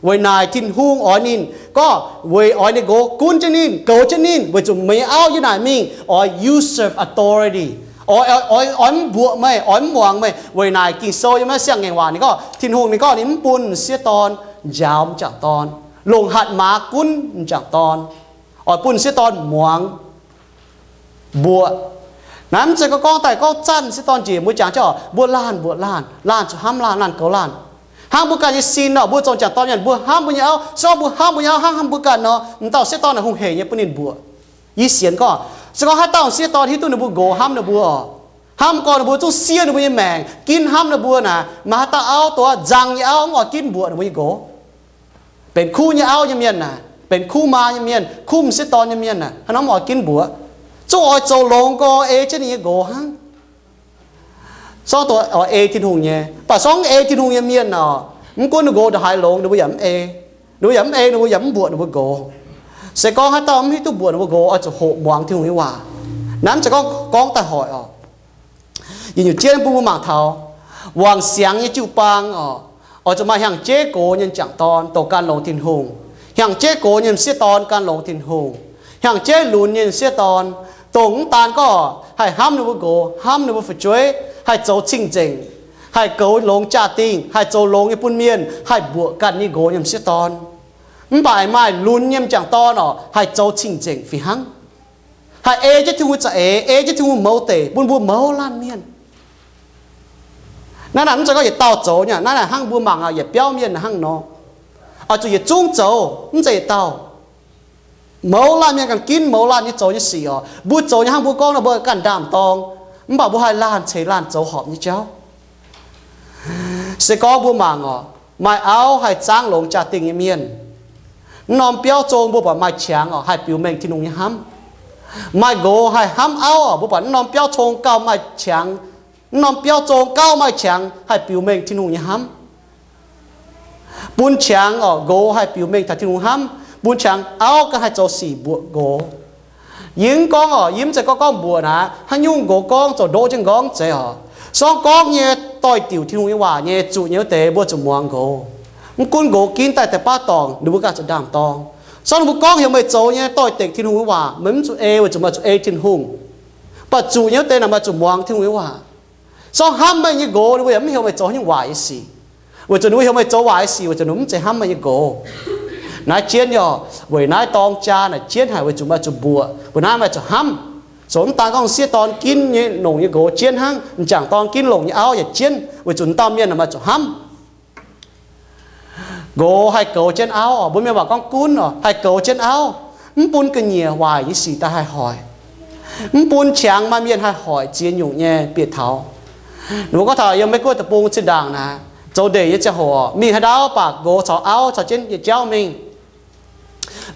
Weic naaic Tin-Hungh oix ninh gorngv, weic oix ninh nqox gunv jienv ninh, goux jienv ninh, weic zuqc meih nyei auv yiem naaic mingh oix usurp authority, oix, oix, oix mv mbuoqc meih, oix mv muangx meih. Weic naaic Ging-Sou yiem naaiv siang-ngaengc waac ninh gorngv, Tin-Hungh ninh gorngv ninh mv bun m'sieqv dorn njaaux m'jangc dorn, longc hatc maaz gunv m'jangc dorn, oix bun m'sieqv dorn muangx mbuoqc. Naaiv mv zeiz gorngv, gorngv daaih gorngv zanc m'sieqv dorn njiec, mbuo jangx jienv oc, mbuo laanh mbuoqc laanh, laanh zuqc hnamv laanh, laanh goux laanh. Hnangv mbuo ganh nyei sin nor, mbuo zoux m'jangc dorn mienh, mbuo hnamv mbuo nyei auv. Se gorngv mbuo hnamv mbuo nyei auv hnangv hnamv mbuo ganh nor, m'dauh m'sieqv dorn naaic hungh heic nyei bun ninh mbuoqc. Yie sienx gorngv, se gorngv haaix dauh m'sieqv dorn hiuv duqv ninh mbuo nqox hnamv ninh mbuo oc, hnamv gorngv ninh mbuo zungv siev ninh mbuo nyei maengc ginv hnamv ninh mbuo naaic, maaih haaix dauh auv, dongh nzang nyei auv mv oix ginv mbuoqc ninh mbuo nyei nqox? Benx kuv nyei auv nyei mienh naaic, benx kuv maa nyei mienh, kuv m'sieqv dorn nyei mienh naaic, haaix norm oix ginv mbuoqc? Zungv oix zoux longx gorx ei jienv ninh nyei nqox hnangv. Sorng dongh oix ei Tin-Hungh nyei. Mv baac sorng ei Tin-Hungh nyei mienh oc, mv gunv ninh nqox ndongc haaix longx, ninh mbuo yaac mv ei. Ninh mbuo yaac mv ei, ninh mbuo yaac mv mbuoqc ninh mbuo nqox. Se gorngv haaix dauh mv hiuv duqv mbuoqc ninh mbuo nqox, oix zuqc hoqc muangx Tin-Hungh nyei waac. Naaiv mv zeiz gorngv, gorngv daaih hoic oc. Yietc nyungc jienv bun mbuo mangc taux wangc siangx nyei jiu-baang oc, oix zuqc maaih hnyangx-jeiv gox nyei m'jangc dorn dongh gan longx Tin-Hungh, hnyangx-jeiv gox nyei m'sieqv dorn gan longx Tin-Hungh, hnyangx-jeiv lunx nyei m'sieqv dorn, dongh mv daan gorngv haih hnamv ninh mbuo nqox, hnamv ninh mbuo fu'jueiv, haih zoux cing-nzengc, haih goux longx jaa-dingh, haih zoux longx nyei bun mienh, haih mbuoqc ganh nyei nqox nyei m'sieqv dorn. Mv baac maaih lunx nyei m'jangc dorn oc, haih zoux cing-nzengc fih hnangv, haih ei jienv Tin-Hungh za'eix, ei jienv Tin-Hungh mouz deic bun mbuo mouz laanh mienh. Naaiv naaic mv zeiz gorngv yietc dauh zoux nyei, naaiv naaic hnangv mbuo mangc yietc biauv mienh hnangv nor, oix zuqc yietc zungv zoux, mv zeiz yietc dauh. Mouz laanh mienh ganh ginv mouz laanh nyei zoux nyei sic oc. Mbuo zoux nyei hnangv mbuo gorngv nor mbuo ganh ndaam-dorng, mv baac mbuo haih laanh ceix laanh zoux horpc nyei jauv. Se gorngv mbuo mangc oc, maaih auv haih zaangv longx jaa-dingh nyei mienh, mv norm biauv zong mbuo buatc maaih qangx oc haih biux mengh Tin-Hungh nyei hnamv. Maaih nqox haih hnamv auv oc, mbuo buatc mv norm biauv zong gauh maaih qangx, mv norm biauv zong gauh maaih qangx haih biux mengh Tin-Hungh nyei hnamv. Bun qangx oc nqox haih biux mengh taux Tin-Hungh hnamv, bun qangx auv ganh haih zoux sic mbuoqc nqox. Yie mv gorngv oc, yie mv zeiz gorngv gorngv mbuoqc naaic, haaix nyungc nqox gorngv zoux ndoqv jienv nqorngv zeiz oc. Sorng gorngv nyei doix-diuc Tin-Hungh nyei waac nyei zuqc nyei wuov deix mbuo zuqc muangx nqox. Mv gunv nqox ginv daaih deix baav dorngc, ninh mbuo ganh zuqc ndaam-dorng. Sorng ninh mbuo gorngv heuc meih zoux nyei doix-dekc Tin-Hungh nyei waac, meih mv zuqc ei weic zuqc meih zuqc ei Tin-Hungh. Mv baac zuqc nyei wuov deix naaic meih zuqc muangx Tin-Hungh nyei waac. Sorng hnamv meih nyei nqox, ninh mbuo yaac mv heuc meih zoux haaix nyungc waaic nyei sic, weic zuqc ninh mbuo heuc meih zoux waaic nyei sic weic zuqc ninh mbuo mv zeiz hnamv meih nyei nqox. Naaiv jienv nyei oc, weic naaiv dorng jaa naaic jienv haic weic zuqc meih zuqc mbuoqc, weic naaiv meih zuqc hnamv. Zoux mv daan gorngv sieqv dorn ginv nyei longc nyei nqox jienv hnangv, m'jangc dorn ginv longc nyei auv yaac jienv, weic zuqc dauh mienh naaic meih zuqc hnamv. Nqox haih goux jienv auv oc. Mbuo mienh waac gorngv gunv oc, haih goux jienv auv, mv bun ga'nyiec waaic nyei sic daaih haih hoic, mv bun qangx maaih mienh haih hoic ziex nyungc nyei bieqc taux. Ninh mbuo gorngv taux yiem Meiv Guoqv deic-bung zinh ndaangc naaic, zoux ndeic nyei ziangh hoc oc, mingh haaix ndau baac nqox caux auv caux jienv yietc jauv mingh.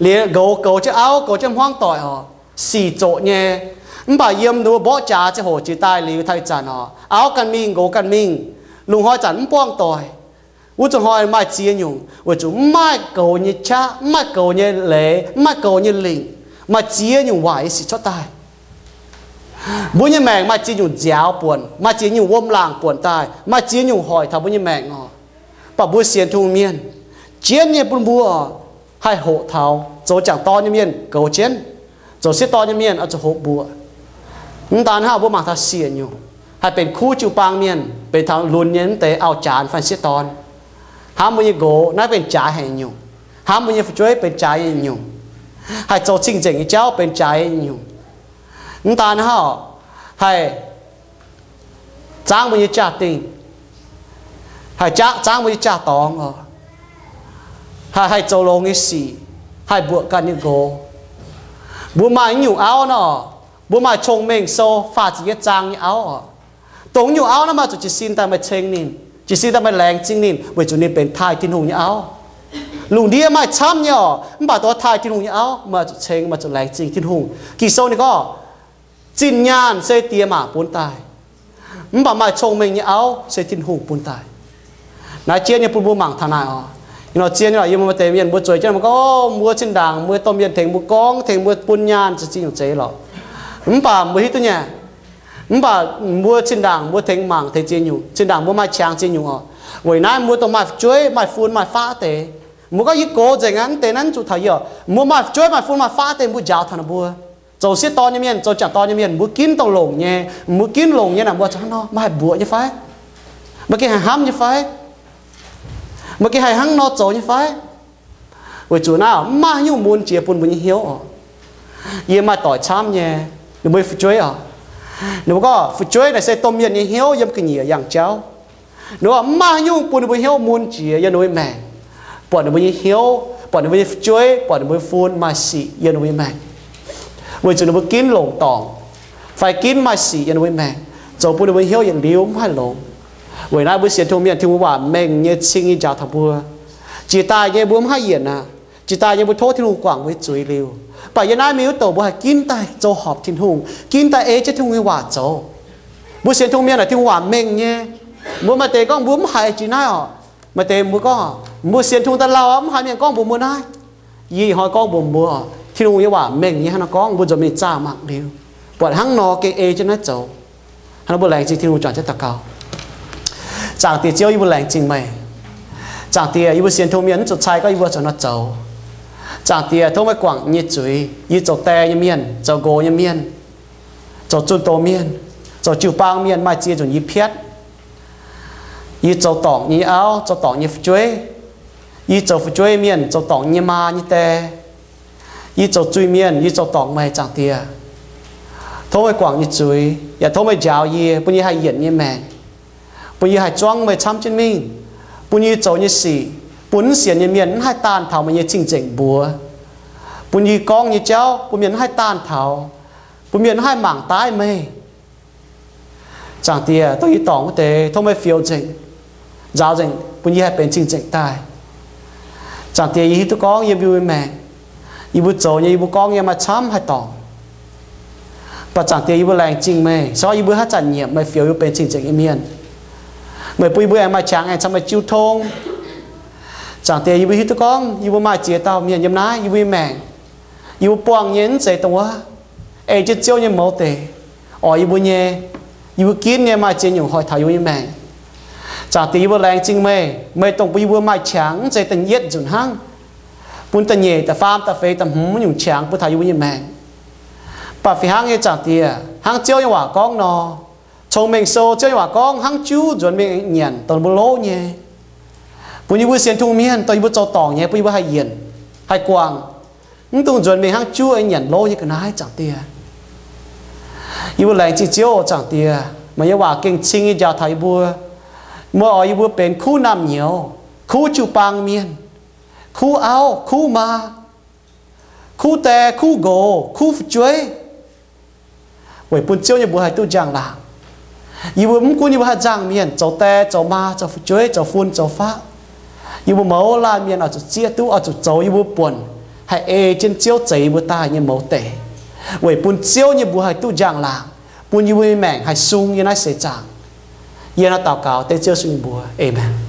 Liuz nqox goux jienv auv, goux jienv hmuangv doic oc, sic zoqc nyei. Mv baac yiem ninh mbuo mborqv jaax ziangh hoc jiex daaih liuz taux ih zanc oc, auv ganh mingh, nqox ganh mingh, lungh hnoi zanc mv buangh doic. Wuov zuqc hnoi maaih ziex nyungc, weic zuqc mv maaih goux nyei qaqv, mv maaih goux nyei leiz, mv maaih goux nyei lingc, maaih ziex nyungc waaic nyei sic cuotv daaih. Mbuo nyei maengc maaih ziex nyungc nziaaux buonc, maaih ziex nyungc wuom laangc buonc daaih, maaih ziex nyungc hoic taux mbuo nyei maengc oc. Mv baac mbuo sienx Tin-Hungh mienh, jienv nyei bun mbuo haih hoqc taux zoux m'jangc dorn nyei mienh goux jienv, zoux sieqv dorn nyei mienh oix zuqc hoqc mbuoqc. Mv daan hnangv, mbuo mangc taux siec nyungc, haih benx kuv jiu-baang mienh, benx taux lunx nyei mv deix auv-jaaix fai sieqv dorn, hnamv mbuo nyei nqox, naaiv benx jaaix haic nyungc. Hnamv mbuo nyei fu'jueiv benx jaaix nyei nyungc. Haih zoux cing-nzengc nyei jauv benx jaaix nyei nyungc. Mv daan hnangv, haih zaangv mbuo nyei jaa-dingh, haih zaangv mbuo nyei jaa-dorngx oc, haih, haih zoux longx nyei sic, haih mbuoqc ganh nyei nqox. Mbuo maaih naaiv nyungc auv nor, mbuo maaih cong-mengh sou faah ziepc yietv zaang nyei auv oc. Dongh nyungc auv naaiv maaih zuqc jiez sin daaih meih ceng ninh, jiez sin daaih meih laengz zingh ninh, weic zuqc ninh benx taaih Tin-Hungh nyei auv. Lungh ndiev maaih camv nyei oc, mv baac dongh taaih Tin-Hungh nyei auv maaih zuqc ceng, maaih zuqc laengz zingh Tin-Hungh. Ging-Sou ninh gorngv, zinh nyaanh se diex maac bun daaih, mv baac maaih cong-mengh nyei auv se Tin-Hungh bun daaih. Naaiv jienv nyei bun mbuo mangc taux naaic oc. Ih nor zien nyei lorqc, yie mbuo maaih deix mienh mbuo zueiz jienv mbuo gorngv, mbuo zinh ndaangc mbuo domh mienh tengx mbuo gorngv, tengx mbuo bun nyaanh, zuqc ziex nyungc zeiz lorqc. Mv baac mbuo hiuv duqv nyei, mv baac mbuo zinh ndaangc mbuo tengx mangc tengx ziex nyungc, zinh ndaangc mbuo maaih qangx ziex nyungc oc. Weic naaiv mbuo dongh maaih fu'jueiv, maaih fun maaih faqv deix, Mbuo gorngv yie gox nzengc aqv, mv deix naaiv zuqc taux yie oc. Mbuo maaih fu'jueiv maaih fun maaih faqv deix mbuo njaaux taux ninh mbuo. Zoux sieqv dorn nyei mienh, zoux jangc dorn nyei mienh, mbuo ginv dongh longc nyei. Mbuo ginv longc nyei naaic mbuo zuqc hnangv nor, maaih haaix mbuoqc nyei fai? Maaih gengh haih hnamv nyei fai? Maaih gengh haih hnangv nor zoux nyei fai? Weic zuqc naaiv mv maaih haaix nyungc mun jiex bun mbuo nyei hnyouv oc. Yie maaih doic camv nyei, ninh mbuo fu'jueiv oc. Ninh mbuo gorngv fu'jueiv naaic se domh mienh nyei hnyouv yiem ga'nyiec yangh jauv. Ninh mbuo mv maaih haaix nyungc bun ninh mbuo hnyouv mun jiex yiem ninh mbuo nyei maengc, buatc ninh mbuo nyei hnyouv, buatc ninh mbuo nyei fu'jueiv, buatc ninh mbuo nyei fun maaih sic yiem ninh mbuo nyei maengc. Weic zuqc ninh mbuo ginv longc dorngc fai ginv maaih sic yiem ninh mbuo nyei maengc, zoux bun ninh mbuo nyei hnyouv yietc liuz mv haih longx. Weic naaiv mbuo sienx Tin-Hungh mienh, Tin-Hungh waac mengh nyei cing nyei njaaux taux mbuo. Jiex daaih nyei mbuo mv haih yienc aqv. Jiex daaih nyei mbuo tov Tin-Hungh guangc mbuo nyei zuiz liuz, mv baac yiem naaiv mingh wuov douc mbuo haih ginv daaih zoux horpc Tin-Hungh, ginv daaih ei jienv Tin-Hungh nyei waac zoux. Mbuo sienx Tin-Hungh mienh aah, Tin-Hungh waac mengh nyei. Mbuo maaih deix gorngv mbuo mv haiz jiex naaiv oc. Maaih deix mbuo gorngv mbuo sienx Tin-Hungh daaih lauh aqv, mv haiz mienh gorngv mbuox mbuo naaiv. Yie hnoi gorngv mbuox mbuo, Tin-Hungh nyei waac mengh nyei hnangv nor gorngv, mbuo nzuonx mingh zaah mangc liuz, buatc hnangv nor gengh ei jienv naaiv zoux. Hnangv nor mbuo laengz zingh Tin-Hungh juangc jienv daux gaux. Zaangc Diex Ziouv, yie mbuo laengz zingh meih. Zaangc Diex, yie mbuo sienx Tin-Hungh mienh mv zuqc cai gorngv yie mbuo zuqc nor zoux. Zaangc Diex, tov meih guangc yie nyei zuiz. Yie zoux die nyei mienh, zoux nqox nyei mienh, zoux zunh doz mienh, zoux jiu-baang mienh, maaih ziex nzunc yie piatv. Yie zoux dorngc nyei auv, zoux dorngc nyei fu'jueiv. Yie zoux fu'jueiv mienh, zoux dorngc nyei maa nyei die. Yie zoux zuiz-mienh, yie zoux dorngc meih, Zaangc Diex. Tov meih guangc yie zuiz, yaac tov meih njaaux yie, bun yie haih yienc nyei maengc, bun yie haih zuangv meih camv jienv mingh, bun yie zoux nyei sic, bun mv sienx nyei mienh mv haih daanh taux meih nyei cing-nzengc mbuox, bun yie gorngv nyei jauv bun mienh mv haih daanh taux, bun mienh mv haih mangc daaih meih. Zaangc Diex, dongh yie dorngc wuov deix, tov meih fioux nzengc, nzaaux nzengc, bun yie haih benx cing-nzengc daaih. Zaangc Diex, yie hiuv duqv gorngv yiem yie mbuo maengc, yie mbuo zoux nyei, yie mbuo gorngv nyei maaih camv haih dorngc. Mv baac Zaangc Diex, yie mbuo laengz zingh meih, se gorngv yie mbuo haaix zanc nyiemc meih fioux yie mbuo benx cing-nzengc nyei mienh. Meih bun yie mbuo aengx maaih qangx aengx caux meih jiu tong. Zaangc Diex, yie mbuo hiuv duqv gorngv yie mbuo maaih ziex dauh mienh yiem naaiv yie mbuo nyei maengc, yie mbuo buangh nyei mv zeiz dongh wuov ei jienv Ziouv nyei mouz deix oix yie mbuo nyei. Yie mbuo ginv nyei maaih ziex nyungc hoic taux yie mbuo nyei maengc. Zaangc Diex, yie mbuo laengz zingh meih, meih dongh bun yie mbuo maaih qangx mv zeiz da'yietv nzunc hnangv, bun da'nyeic, da'faam, da'feix, da'hmz nyungc qangx bun taux yie mbuo nyei maengc. Mv baac fih hnangv nyei, Zaangc Diex, hnangv Ziouv nyei waac gorngv nor, Cong-Mengh Sou, Ziouv nyei waac gorngv, hnangv juv nzuonx mingh nyanc dongh mbuo lov nyei. Bun yie mbuo sienx Tin-Hungh mienh, dongh yie mbuo zoux dorngc nyei, bun yie mbuo haih yienc, haih guangc, mv dungx nzuonx mingh hnangv juv nyanc lov nyei ga'naaiv, Zaangc Diex. Yie mbuo laengz zingh Ziouv oc, Zaangc Diex, meih nyei waac gengh cing nyei njaaux taux yie mbuo. Meih oix yie mbuo benx kuv naamh nyouz, kuv jiu-baang mienh, kuv auv, kuv maa, kuv die, kuv nqox, kuv fu'jueiv, weic bun Ziouv nyei mbuox haih duqv njang-laangc. Yie mbuo mv gunv yie mbuo haaix nzangc mienh, zoux die, zoux maa, zoux fu'jueiv, zoux fun, zoux faqv, yie mbuo mouz laanh mienh oix zuqc zieqv duqv, oix zuqc zoux yie mbuo buonc, haih ei jienv Ziouv zeix yie mbuo daaih nyei mouz deix, weic bun Ziouv nyei mbuox haih duqv njang-laangc, bun yie mbuo nyei maengc haih sung yiem naaiv seix zaangc. Yie hnangv naaiv daux gaux dengv Ziouv Yesu nyei mbuox. Aamen.